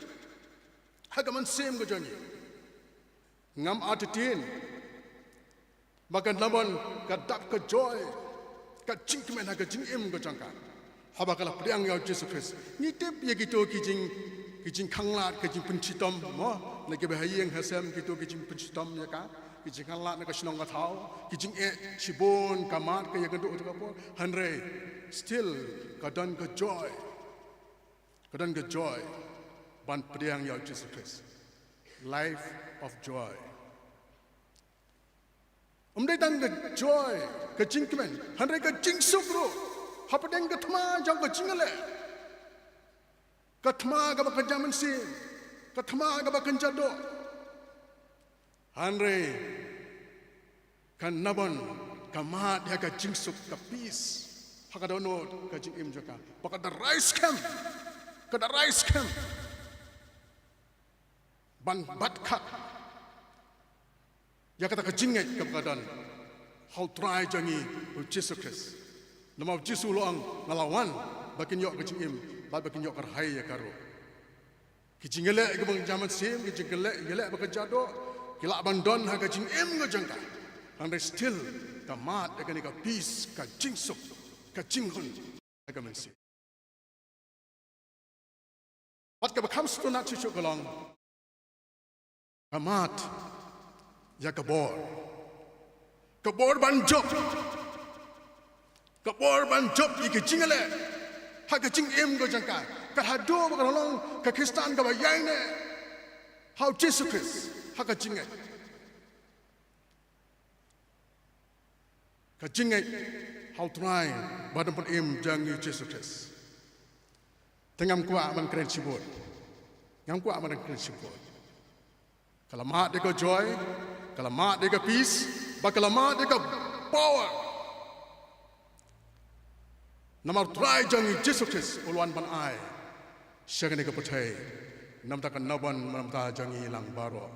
ha ka mynsiem ka jong ngi. Ngam artatien ba ka Nabon ka dap ka joy, ka jingkmen ha ka jingim ka jong ka haba ka la pdiang ïa u Jisu Khrist. Ngi tip ïa kito ki jing, ki jingkhanglad, ki jingpynshitom, mo, na kiba ha ïing ha sem, kito ki jingpynshitom ïa ka, ki jingkhanglad na ka shnong ka thaw, ki jingeh shibun, ka mad ka ïakynduh ha ka por. Hynrei still ka don ka joy. Ka don ka joy ban pdiang ïa u Jisu Khrist. Life of joy. Ym dei tang ka joy, ka jingkmen, hynrei ka jingsuk ruh hapdeng ka thma jong ka jingïaleh. Ka thma kaba kynja mynsiem, ka thma kaba kynja doh. Hynrei ka Nabon ka mad ïa ka jingsuk, ka peace, ha ka dohnud ka jingim jong ka. Ba ka da rai skhem, ka da rai skhem ban bat khap ïa kata ka jingngeit kaba ka don ha u Trai jong ngi u Jisu Khrist. Namar u Jisu u la ong, nga la wan ba kin ïoh ka jingim bad ba kin ïoh kyrhai ïa ka ruh. Ki jingïaleh kiba kynja mynsiem, ki jingïaleh, ïaleh ba kynja doh, ki lah ban don ha ka jingim ka jong ka. Hynrei still ka mad ïa kane ka peace, ka jingsuk, ka jinghun ha ka mynsiem. Bad kaba kham sngewtynnat shuh shuh ka long, ka mad ïa ka bor. Ka bor ban jop. Ka bor ban jop ïa ka jingïaleh ha ka jingim ka jong ka. Ka haduh ba ka long ka Khristan kaba ïaineh ha u Jisu Khrist ha ka jingngeit. Ka jingngeit ha u Trai bad u Nongpynim jong ngi u Jisu Khrist. Te ngam kwah ban kren shibun. Ngam kwah ban kren shibun. Ka la mad ïa ka joy, ka la mad ïa ka peace, bad ka la mad ïa ka power. Namar u Trai jong ngi u Jisu Khrist u la wan ban ai sha kane ka pyrthei Namar ka nabon namar jong ngi lang baroh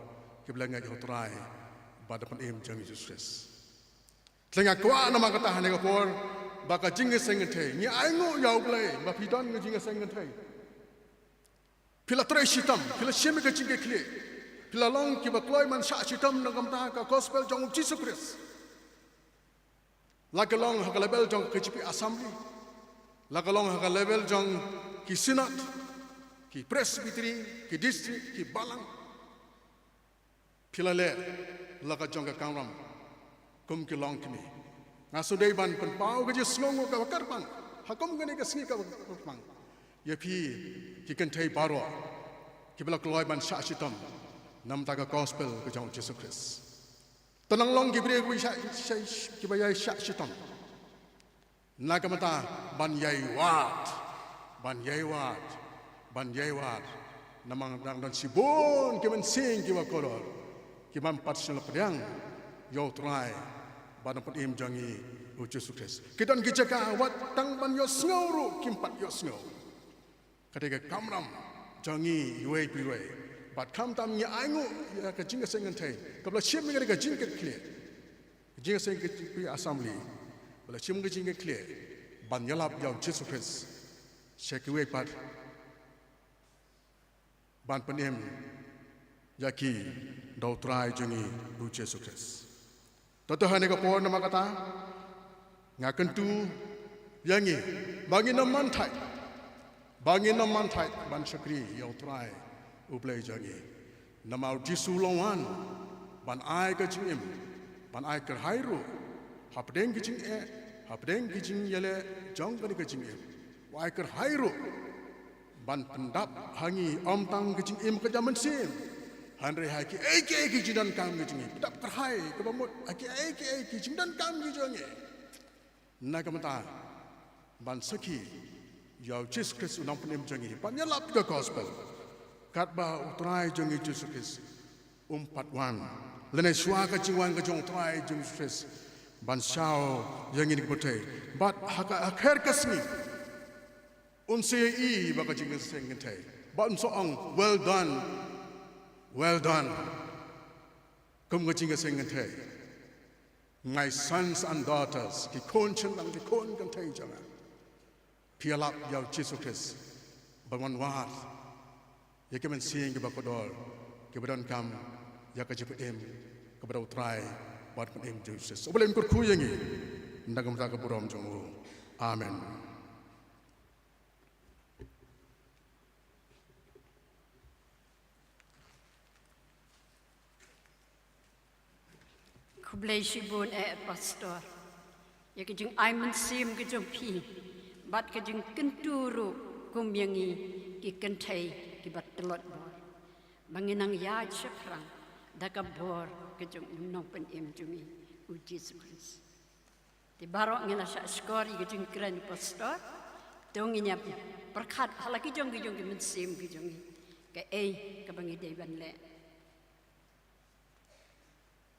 kiba la ngeit ha u Trai bad ha u Nongpynim jong ngi Jisu Khrist. Te nga kwah namar kata ha kane ka por ba ka jingïaseng kynthei, ngi ainguh ïa u Blei ba phi don ka jingïaseng kynthei. Phi la trei shitom, phi la shim ka jingkitkhlieh, phi la long kiba kloi ban shah shitom na ka bynta ka gospel jong u Jisu Khrist. La ka long ha ka level jong ka K J P Assembly, la ka long ha ka level jong ki Synod, ki Presbytery, ki District, ki Balang. Phi la leh la ka jong ka kamram kum ki longkmie. Nga sngewdei ban pynpaw ka jingsngewnguh kaba kyrpang ha kum kane ka sngi kaba kyrpang ïa phi ki kynthei baroh kiba la kloi ban shah shitom namar ka gospel ka jong u Jisu Khrist. To nang long ki briew kiba ïa shah, shah, kiba ïa shah shitom. Na ka bynta ban ïai wad, ban ïai wad, ban ïai wad. Namar dang don shibun ki mynsiem kiba kordor kiba ym pat shym la pdiang ïa u Trai bad u Nongpynim jong ngi u Jisu Khrist. Ki don ki jaka wat tang ban ïohsngew ruh kim pat ïohsngew. Kata ka kamram jong ngi iwei pa iwei. Bad khamtam ngi ainguh ïa ka jingïaseng kynthei kaba la shim ïa ka jingkitkhlieh. Ka jingïaseng kynthei assembly ba la shim ka jingkitkhlieh ban ïalap ïa u Jisu Khrist. Sha kiwei pat ban pynim ïa ki da u Trai jong ngi u Jisu Khrist. Te ha kane ka por namar kata nga kyntu ïa ngi ba ngin ym man thait, ba ngin ym man thait ban shakri ïa u Trai u Blei jong ngi. Namar u Jisu u la wan ban ai ka jingim, ban ai kyrhai ruh hapdeng ka jingeh, hapdeng ka jingïaleh jong kane ka jingim. U ai kyrhai ruh ban pyndap ha ngi ym tang ka jingim ka jong ka mynsiem, hynrei ha kiei kiei ki jingdonkam ki jong ngi. Pyndap kyrhai kaba mut ha kiei kiei ki jingdonkam ki jong ngi. Na ka bynta ban sakhi ïa u Jisu Khrist u Nongpynim jong ngi, ban ïalap ka gospel katba u Trai jong ngi Jisu Khrist um pat wan, lane shuwa ka jingwan ka jong u Trai jong ngi Jisu Khrist ban shaw ïa ngi na ka pyrthei. Bad ha ka, ha ka kher ka sngi un sa ïohi ba ka jingïaseng kynthei bad un sa ong, "Well done, well done, kum ka jingïaseng kynthei, my sons and daughters, ki khun shynrang, ki khun kynthei jong nga. Phi ïalap ïa u Jisu Khrist ban wan wad ïa ki mynsiem kiba kordor kiba donkam ïa ka jingpynim kaba da u Trai bad u Nongpynim jong ngi Jisu Khrist." U Blei un kyrkhu ïa ngi na ka bynta ka burom jong u. Amen. Khublei shibun eh Pastor ïa ka jingai mynsiem ka jong phi bad ka jingkyntu ruh kum ïa ngi ki kynthei kiba tlot bor ba ngin nang ïaid shaphrang da ka bor ka jong u Nongpynim jong ngi u Jisu Khrist. Te baroh ngi la shah shkor ïa ka jingkren Pastor. To ngin ïa pyrkhat ha la ki jong ki jong ki mynsiem ki jong ngi kaei kaba ngi dei ban leh.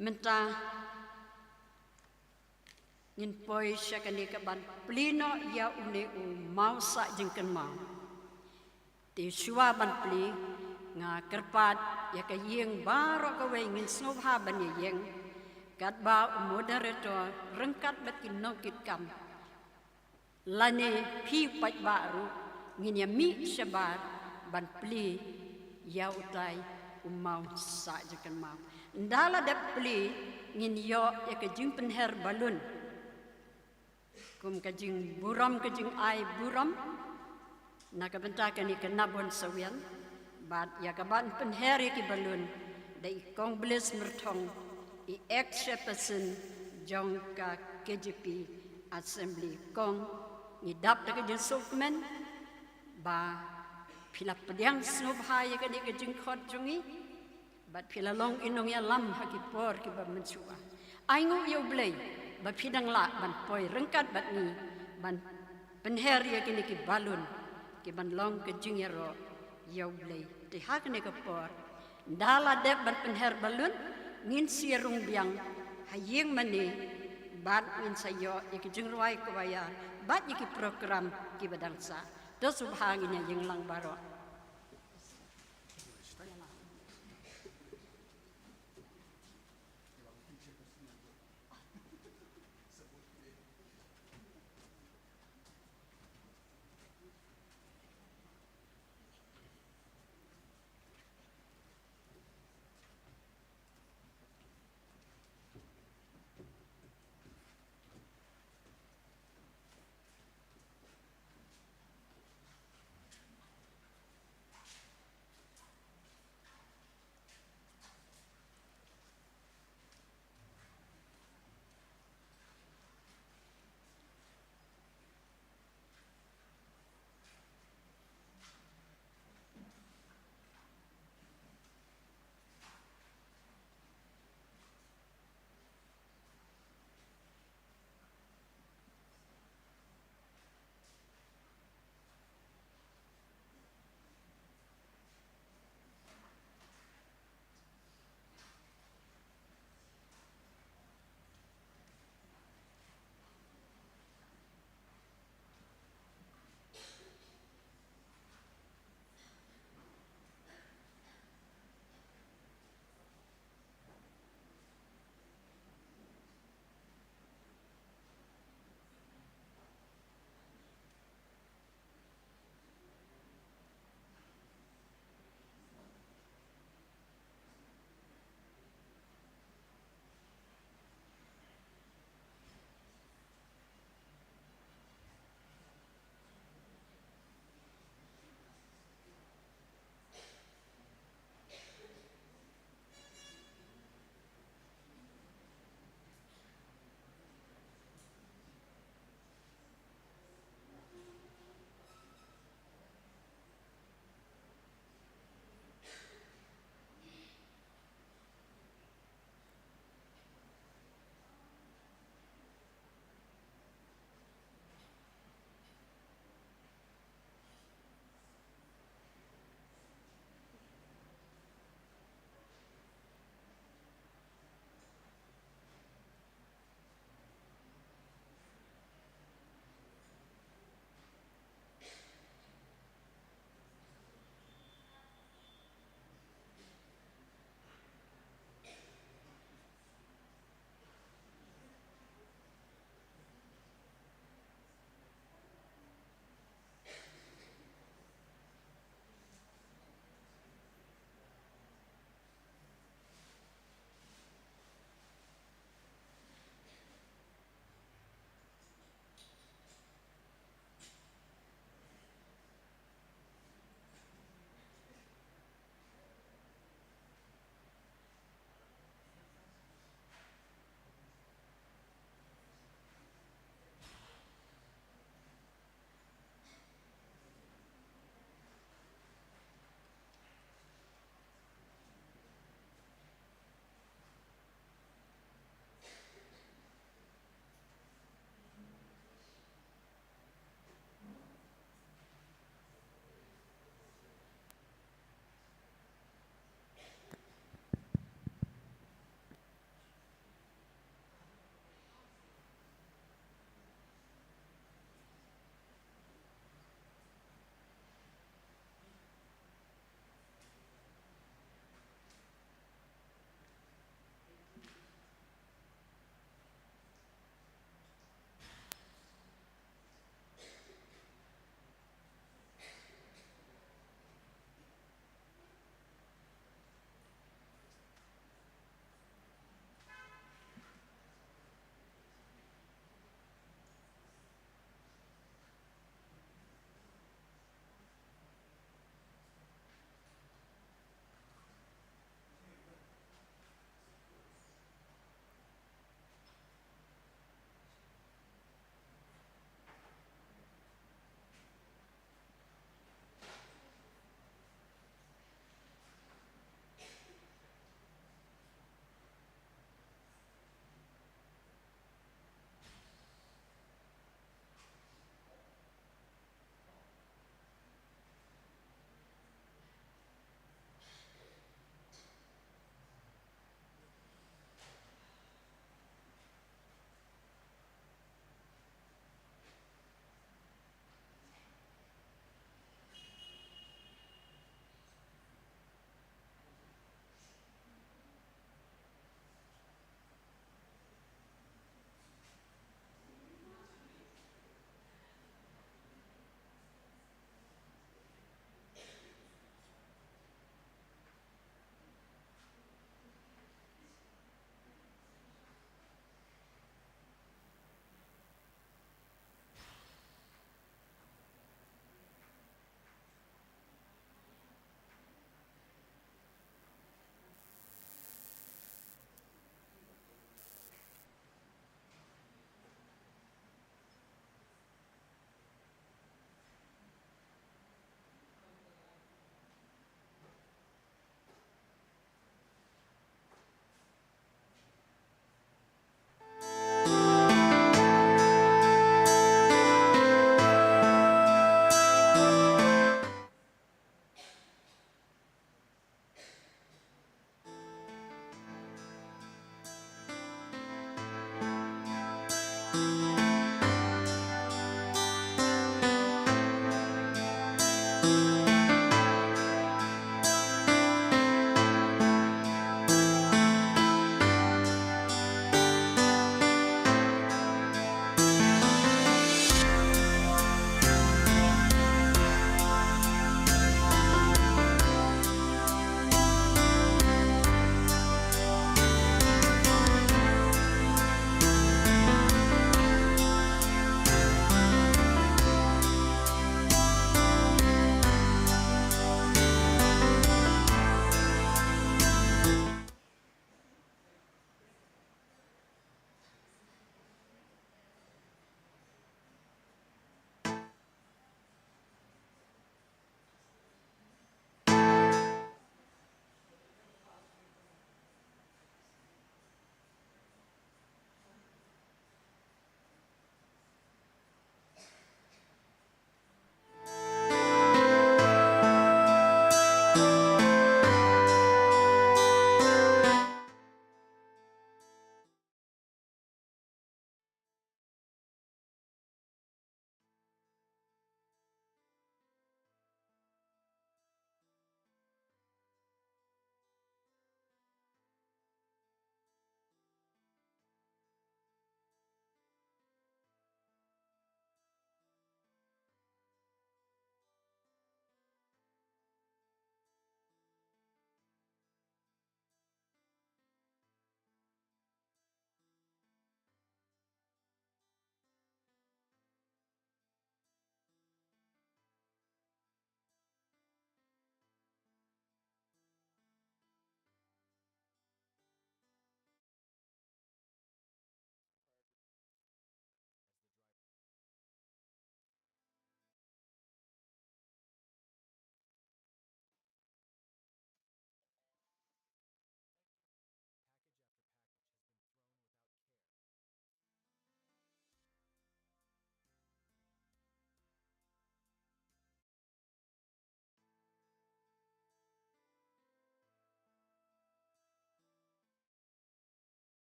Mynta ngin poi sha kane ka ban plie noh ïa une u maw sah jingkynmaw. Te shuwa ban plie nga kyrpad ïa ka ïing baroh kawei ngin sngewbha ban ïeng katba u moderator ryngkat bad ki nongkitkam lane phi u paidbah ruh ngin ïa mih shabar ban plie ïa utai u maw sah jingkynmaw. Ynda la dep plie ngin ïoh ïa ka jingpynher balun kum ka jingburom ka jingai burom na ka bynta kane ka Nabon Sawian. Bad ïa ka ban pynher ïa ki balun da i Kong Bliss Myrthong, i ex chairperson jong ka K J P Assembly. Kong, ngi dap da ka jingsngewkmen ba phi la pdiang sngewbha ïa kane ka jingkhot jong ngi. Bad phi la long i nongïalam ha ki por kiba mynshuwa. Ainguh ïa u Blei ba phi dang lah ban poi ryngkat bad ngi ban pynher ïa kine ki balun ki ban long ka jingïaroh ïa u Blei. Te ha kane ka por ynda la dep ban pynher balun ngin sa rung biang ha ïing mane bad ngin sa ïoh ïa ki jingrwai kwaya bad ïa ki program kiba dang sah. To sngewbha ngin ïa ïeng lang baroh.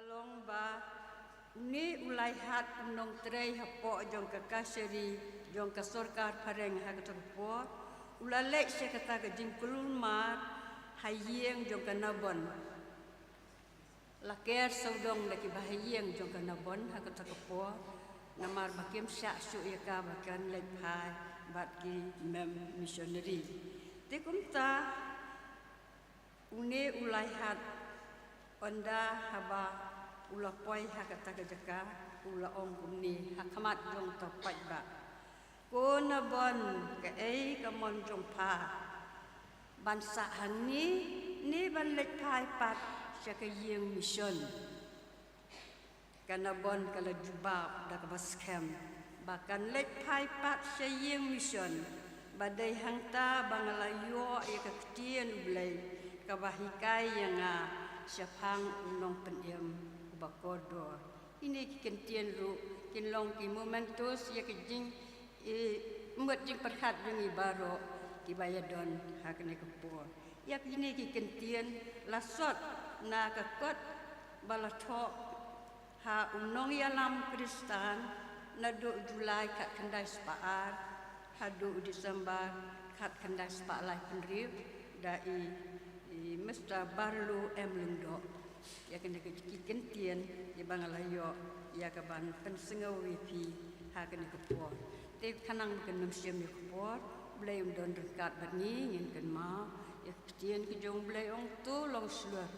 Long ba une u Laihat u nongtrei hapoh jong ka kashari jong ka sorkar phareng ha kata ka por u la leit sha kata ka jingkulmar ha ïing jong ka Nabon. La ker sawdong da kiba ha ïing jong ka Nabon ha kata ka por, namar ba kim shah shuh ïa ka ba kan leit phai bad ki mem missionary. Te kumta une u Laihat, ynda haba u la poi ha kata ka jaka, u la ong kumne ha khmat jong uta u paidbah: Ko Nabon, kaei ka mon jong pha ban sah hangne ne ban leit phai pat sha ka ïing mission? Ka Nabon ka la jubab da kaba skhem ba kan leit phai pat sha ïing mission, ba dei hangta ba nga la ïoh ïa ka ktien U Blei kaba hikai ïa nga shaphang u nongpynim uba kordor. Kine ki kyntien ruh kin long ki mementos ïa ka jing, i, mut jingpyrkhat jong ngi baroh kiba ïadon ha kane ka por. Ïa kine ki kyntien la sot na ka kot ba la thoh ha u nongïalam Khristan naduh July khatkhyndai spah ar haduh December khatkhyndai spah laiphew hynriew da i, i Mister Barlow M Lyngdoh. Ïa kane ka ki kyntien ïa ba nga la ïoh ïa ka ban pynsngew ïa phi ha kane ka por. Te khnang ba kan ym shim ïa ka por, Blei un don ryngkat bad ngi, ngin kynmaw ïa ka ktien ka jong Blei ong: To long shlur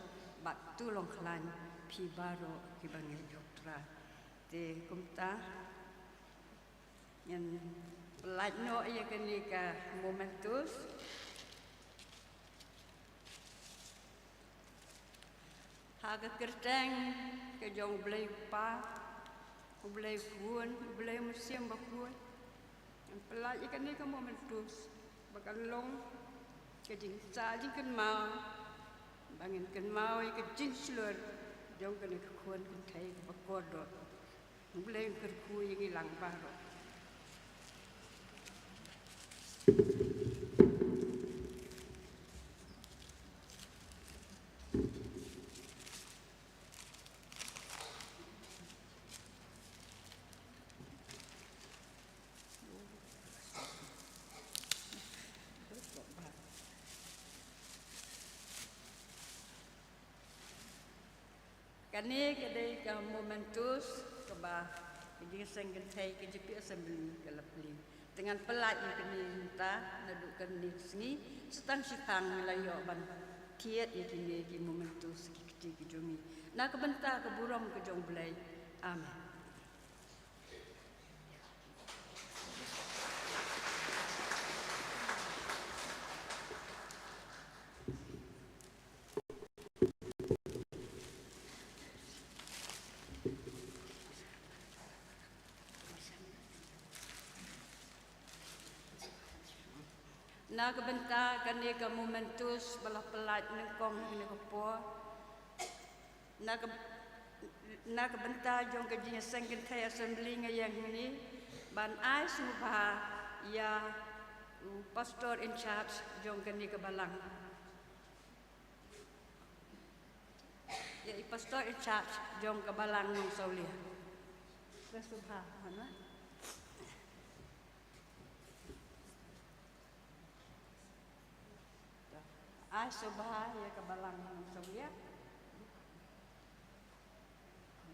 bad to long khlaiñ phi baroh kiba ngeit ha U Trai. Te kumta ngin pyllait noh ïa kane ka mementos. Ha ka kyrteng ka jong U Blei U Kpa, U Blei U Khun, U Blei U Mynsiem Bakhuid, ngin pyllait ïa kane ka mementos ba kan long ka jingsa jingkynmaw, ba ngin kynmaw ïa ka jingshlur jong kane ka khun kynthei kaba kordor. Blei un kyrkhu ïa ngi lang baroh. Kane ka dei ka mementos kaba ka jingïaseng kynthei K J P Assembly ka la plie. Te ngan pyllait ïa kane mynta naduh kane ka sngi, sa tang shiphang ngi la ïoh ban thied ïa kine ki mementos ki kti ki jong ngi. Na ka bynta ka burom ka jong U Blei. Amen. Na ka bynta kane ka mementos ba la pyllait nyngkong ha kane ka por, na ka, na ka bynta jong ka jingïaseng kynthei Assembly nga ïeng hangne ban ai sngewbha ïa u Pastor in charge jong kane ka balang. Ïa i Pastor in charge jong ka balang Nongsawlia. Ka sngewbha, hana? Ai sngewbha ïa ka balang Nongsawlia.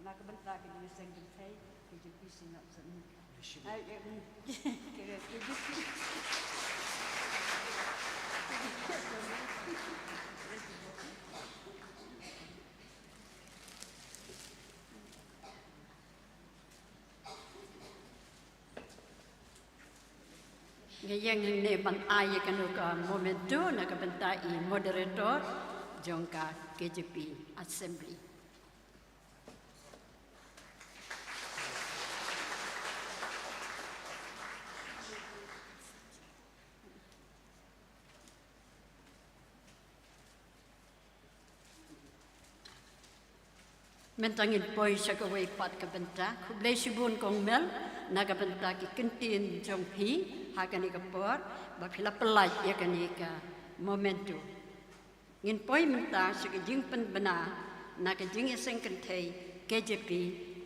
Na ka bynta ka jingïaseng kynthei K J P Synod Assembly. Ai, eh, mm. Kira K J P. Nga ïeng hangne ban ai ïa kano ka memento na ka bynta i moderator jong ka K J P Assembly. Mynta ngin poi sha kawei pat ka bynta. Khublei shibun Kong Mel na ka bynta ki kyntien jong phi ha kane ka por ba phi la pyllait ïa kane ka memento. Ngin poi mynta sha ka jingpynbna na ka jingïaseng kynthei K J P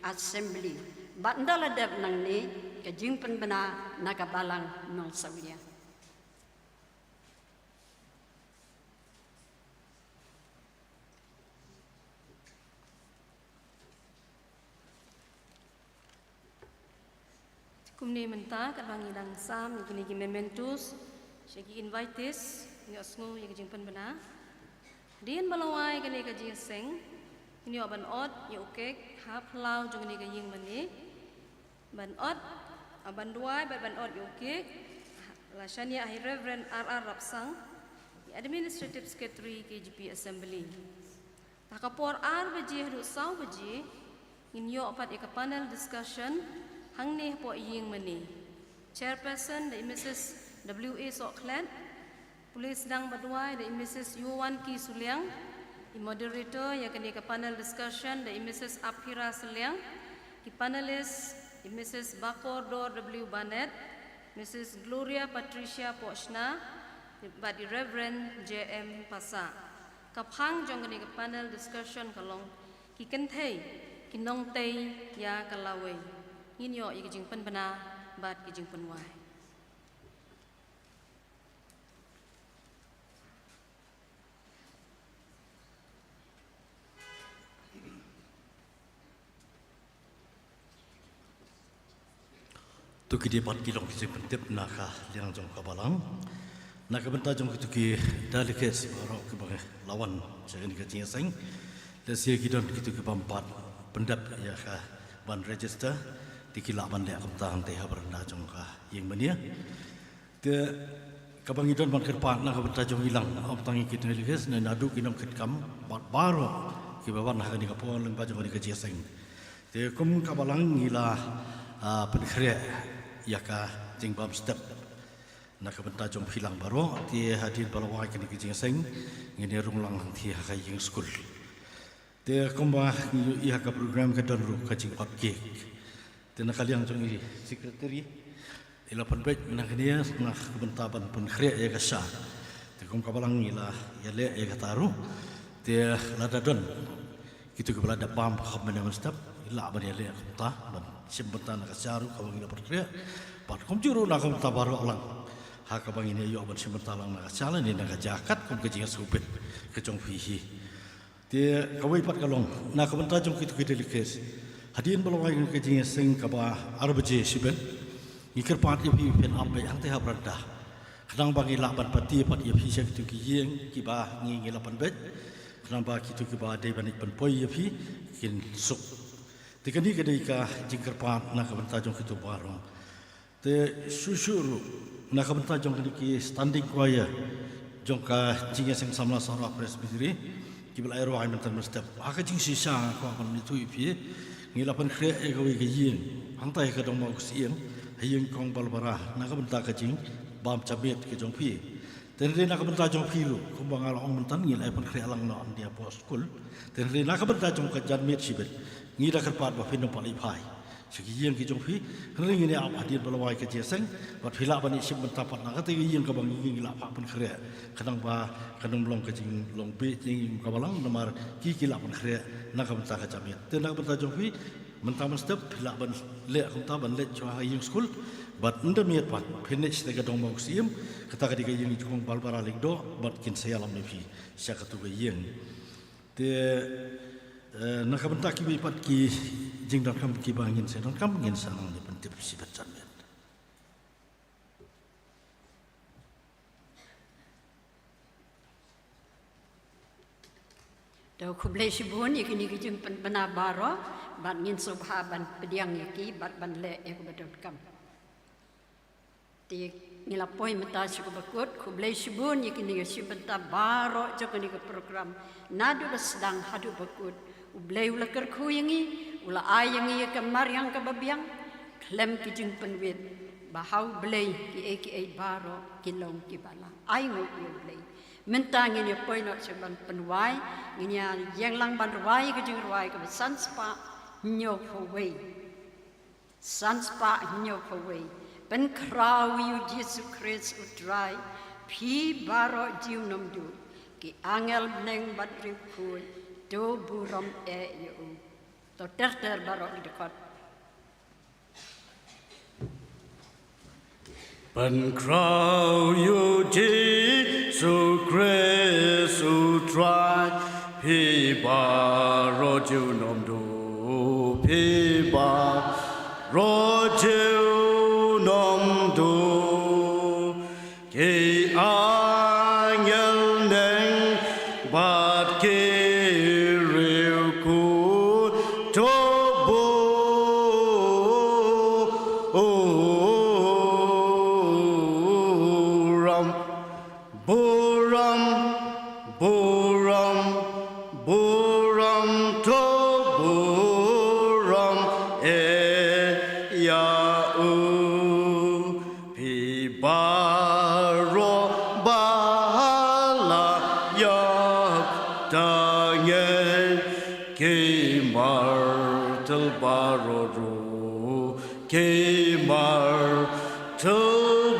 Assembly. Bad ynda la dep nangne ka jingpynbna na ka Balang Nongsawlia. Kumne mynta katba ngi dang sam ïa kine ki mementos sha ki invitees, ngi ïohsngew ïa ka jingpynbna. Hadien ba la wai kane ka jingïaseng, ngin ïoh ban ot ïa u kek ha phyllaw jong kane ka ïing mane. Ban ot, ah, ban duwai bad ban ot ïa u kek la shaniah ha i Reverend R R Rapsang, i Administrative Secretary K J P Assembly. Ha ka por ar baje haduh saw baje, ngin ïoh pat ïa ka panel discussion hangne hapoh ïing mane. Chairperson da i Missus W A Sohkhlet, pule sdang ba duwai da i Missus Yowanki Suliang, i moderator ïa kane ka panel discussion da i Missus Aphira Suliang, ki panelist i Missus Bakordor W Barnett, Missus Gloria Patricia Pohshna, bad i Reverend J M Passah. Ka phang jong kane ka panel discussion ka long ki kynthei ki nongtei ïa ka lawei. Ngin ïoh ïa ka jingpynbna bad ka jingpynwai. To ki dei pat ki long ki jingpyntip na ka liang jong ka Balang. Na ka bynta jong kito ki delegates baroh kiba la wan sha kane ka jingïaseng, lehse ki don kito ki bym pat pyndep ïa ka ban register, te ki lah ban leh kumta hangtei ha baranda jong ka ïing mane. Te kaba ngi don ban kyrpad na ka bynta jong ngi lang, ym tang ïa ki delegates, ne naduh ki nongkitkam bad baroh kiba wan ha kane ka por lyngba jong kane ka jingïaseng. Te kum ka Balang ngi la, ah, pynkhreh ïa ka jingbymstep na ka bynta jong phi lang baroh, te hadien ba la wai kane ka jingïaseng ngin ïa rung lang hangtei ha ka ïing skul. Te kumba ngi ïohi ha ka program ka don ruh ka jingot kek. Te na ka liang jong i secretary, i la pynbeit mynta kane na ka bynta ban pynkhreh ïa ka sha. Te kum ka Balang ngi la ïaleh ïa kata ruh. Te lada don kito kiba la dep bam ha ka mynne mynstep, i lah ban ïaleh kumta ban shim bynta na ka sha ruh kaba ngi la pynkhreh. Bad kumjuh ruh na ka bynta baroh lang, ha kaba ngin ïoh ban shim bynta lang na ka sha lane na ka jaka kat kum ka jingïasngewbit ka jong phi hi. Te kawei pat ka long na ka bynta jong kito ki delegates. Hadien ba la wai ka jingïaseng kaba ar baje shibit, ngi kyrpad ïa phi phin ap beit hangtei ha baranda, khnang ba ngi lah ban pathie pat ïa phi sha kito ki ïing kiba ngi, ngi la pynbeit, khnang ba kito kiba dei ban ïeit ban poi ïa phi kin suk. Te kane ka dei ka jingkyrpad na ka bynta jong kito baroh. Te shuh shuh ruh na ka bynta jong kine ki standing choir jong ka Jingïaseng Samla Sohra Presbytery, kiba la ai rwai mynta mynstep. Ha ka jingshisha nga kwah ban ïathuh ïa phi, ngi la pynkhreh ïa kawei ka ïing hangta ha ka Dong Mawkyrsiem, ha ïing Kong Balbara, na ka bynta ka jingbym janmiet ka jong phi. Te hynrei na ka bynta jong phi ruh, kumba nga la ong mynta, ngi la ai pynkhreh lang noh hangne hapoh skul. Te hynrei na ka bynta jong ka janmiet shibit, ngi da kyrpad ba phin ym pat leit phai sha ki ïing ki jong phi. Hynrei ngin ïa ap hadien ba la wai ka jingïaseng, bad phi lah ban ïashim bynta pat na kata ka ïing kaba ngi, ngi la phah pynkhreh, khnang ba kan ym long ka jinglong bieit ïa ngi kum ka Balang, namar ki, ki lah pynkhreh na ka bynta ka janmiet. Te na ka bynta jong phi, mynta mynstep phi lah ban leh kumta, ban leit shuwa ha ïing skul, bad ynda miet pat phin leit sha ka Dong Mawkyrsiem, kata ka dei ka ïing jong Kong Balbara Lyngdoh, bad kin sa ïalam ïa phi sha katu ka ïing. Te, eh, na ka bynta kiwei pat ki jingdonkam kiba ngin sa donkam, ngin sa nang pyntip shibit janmiet. To khublei shibun ïa kine ki jingpynbna baroh, bad ngin sngewbha ban pdiang ïa ki bad ban leh ïa kaba donkam. Te ngi la poi mynta sha kaba kut, khublei shibun ïa kine ki shim bynta baroh jong kane ka program, naduh ba sdang haduh ba kut. U Blei u la kyrkhu ïa ngi, u la ai ïa ngi ïa ka mariang kaba biang, khlem ki jingpynwit, ba ha U Blei kiei kiei baroh ki long kiba la. Ai nguh ïa U Blei. Mynta ngin ïa poi noh sha ban pynwai, ngin ïa ïeng lang ban rwai ka jingrwai kaba san spah hynñiew phew wei. San spah hynñiew phew wei. Pynkhraw ïa U Jisu Khrist U Trai, phi baroh junom duh, ki angel bneng bad riewkhuid, To burom eh ïa u. To ter ter baroh ki dkhot. Pynkhraw ïa u Jisu Khrist u Trai, phi baroh junom duh, phi baroh junom duh. Ki angel neng bad ki riewkhuid to burom, burom, burom, burom to burom eh ïa u. Phi baroh ba la ïap da ngi, ki martir baroh ruh, ki martir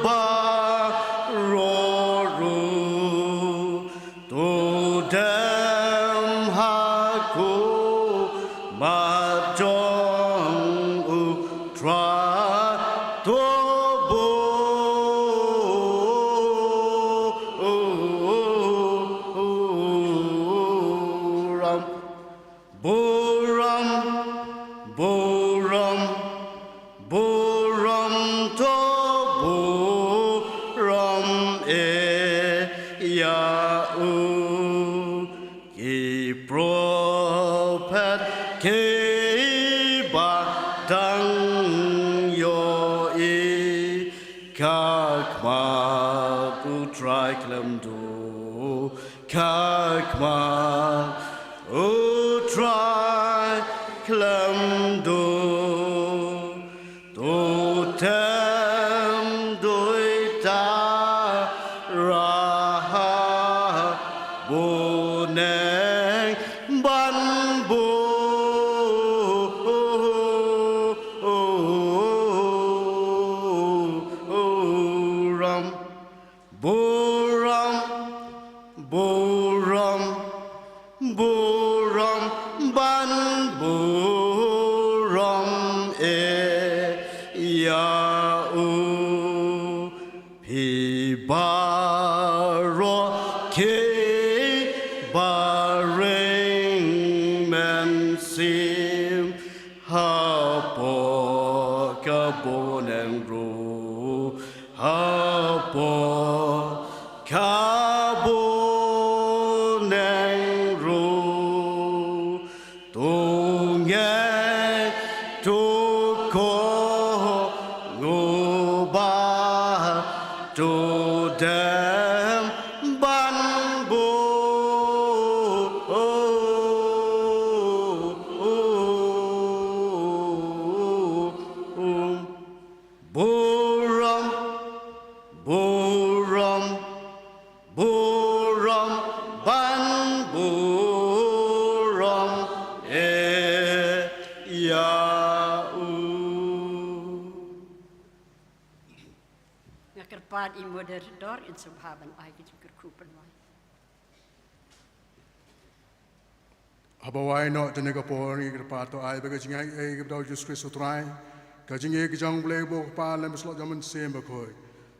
baroh ruh. To dem ha khmat jong u Trai, to burom, burom, burom, burom to burom eh ïa u. Ki prophet kiba dang ïohi, ka khmat u Trai khlem duh, ka khmat u Trai khlem duh. To tem duh tang, Rahab, bun neng ban burom. Burom, burom, burom ban burom eh ïa u. Phi baroh kiba ring mynsiem hapoh ka bneng ruh, hapoh ka bneng ruh. To ngeit, to kohnguh bad to dem ban burom. Burom, burom, burom ban burom eh ïa u. Nga kyrpad ïa i moderator in sngewbha ban ai ka jingkyrkhu pynwai. Haba wai noh jong kane ka por, ngi kyrpad to ai ba ka jingaiei kaba da u Jisu Khrist u Trai, ka jingïeit ka jong u Blei uba u Kpa lem bad ka syllok jong u Mynsiem Bakhuid.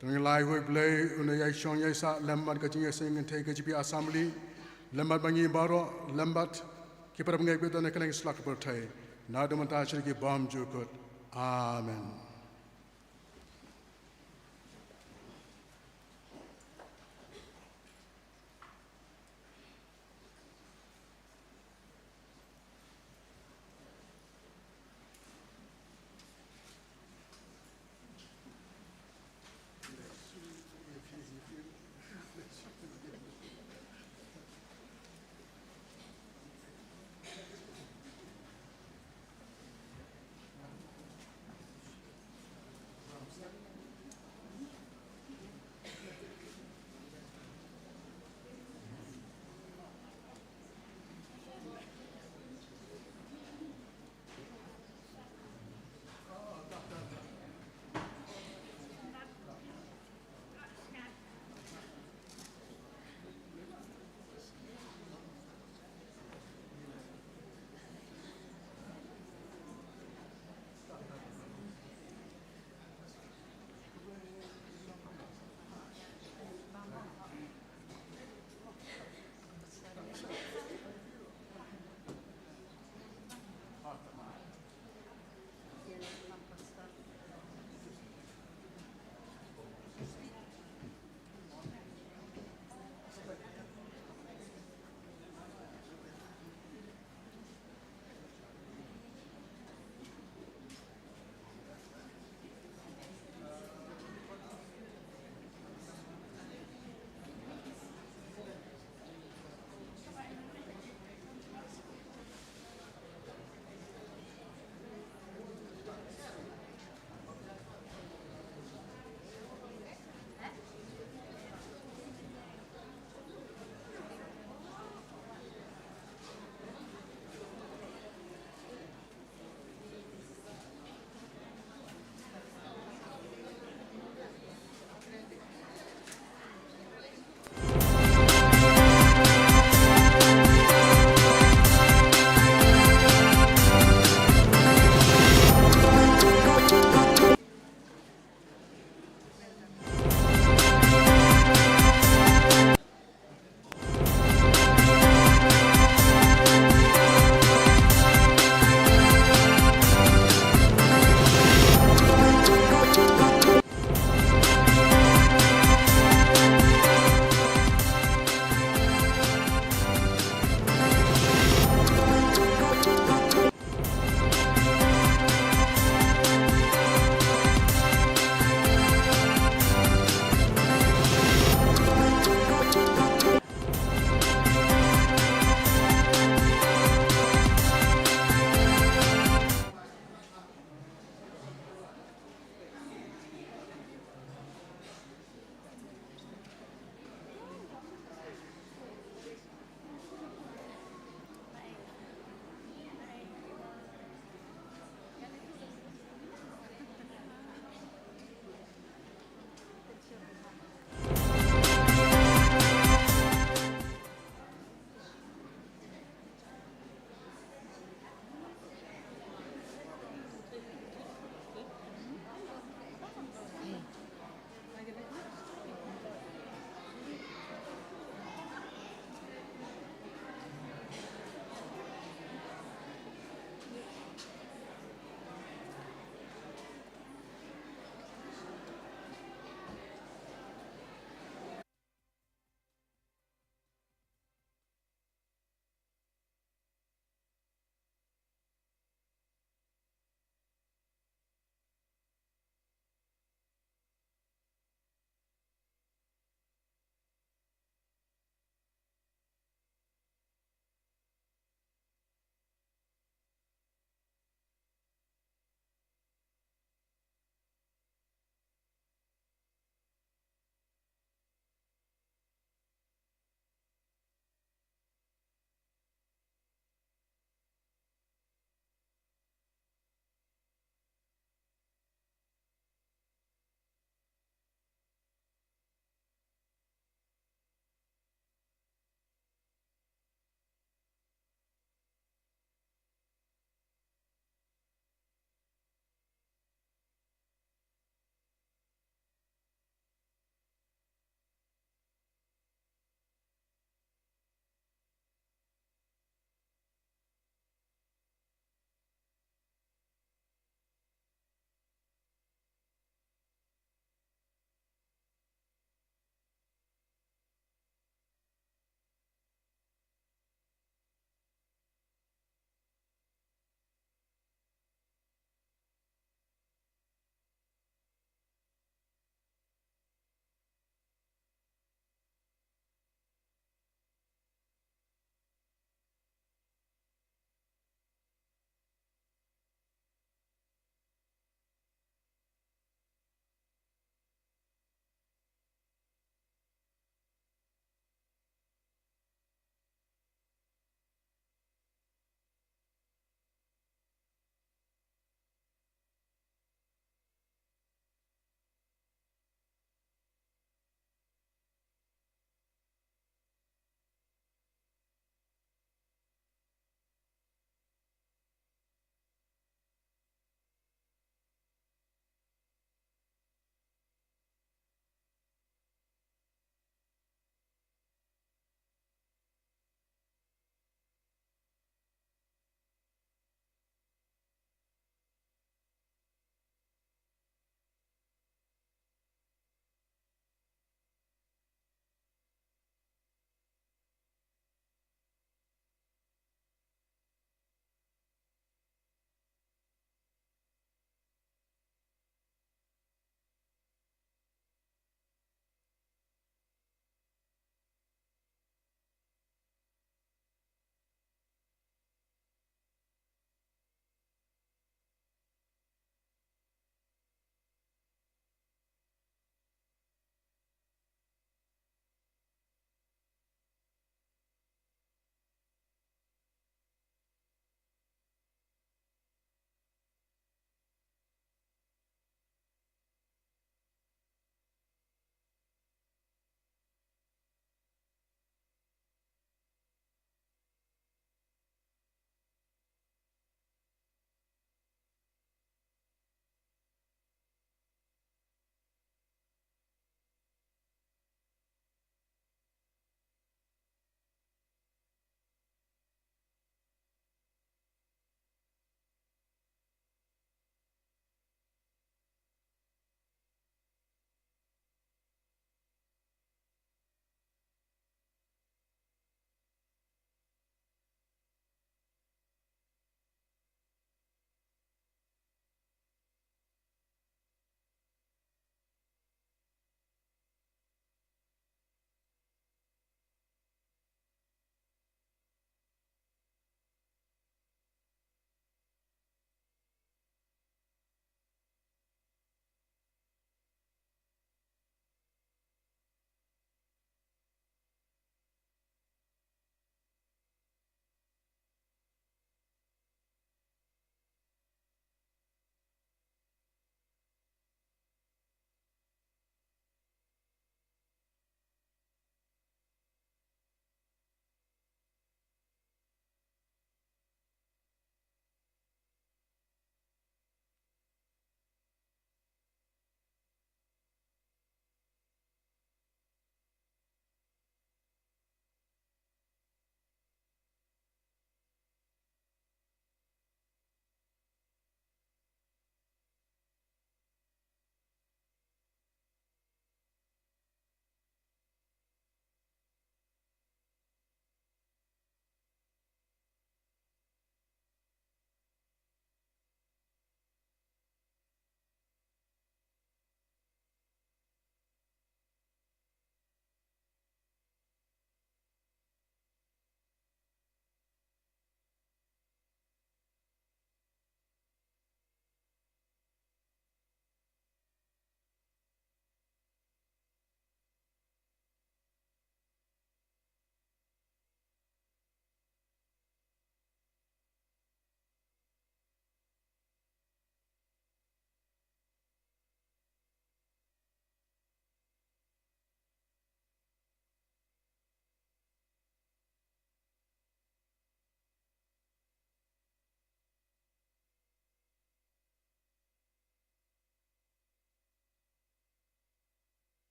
To ngin ïalai ha u Blei un ïai shong ïai sah lem bad ka jingïaseng kynthei K J B Assembly, lem bad ma ngi baroh, lem bad ki para bangeit kiba don ha kylleng ki sla ka pyrthei, naduh mynta sha ki bymjukut. Amen.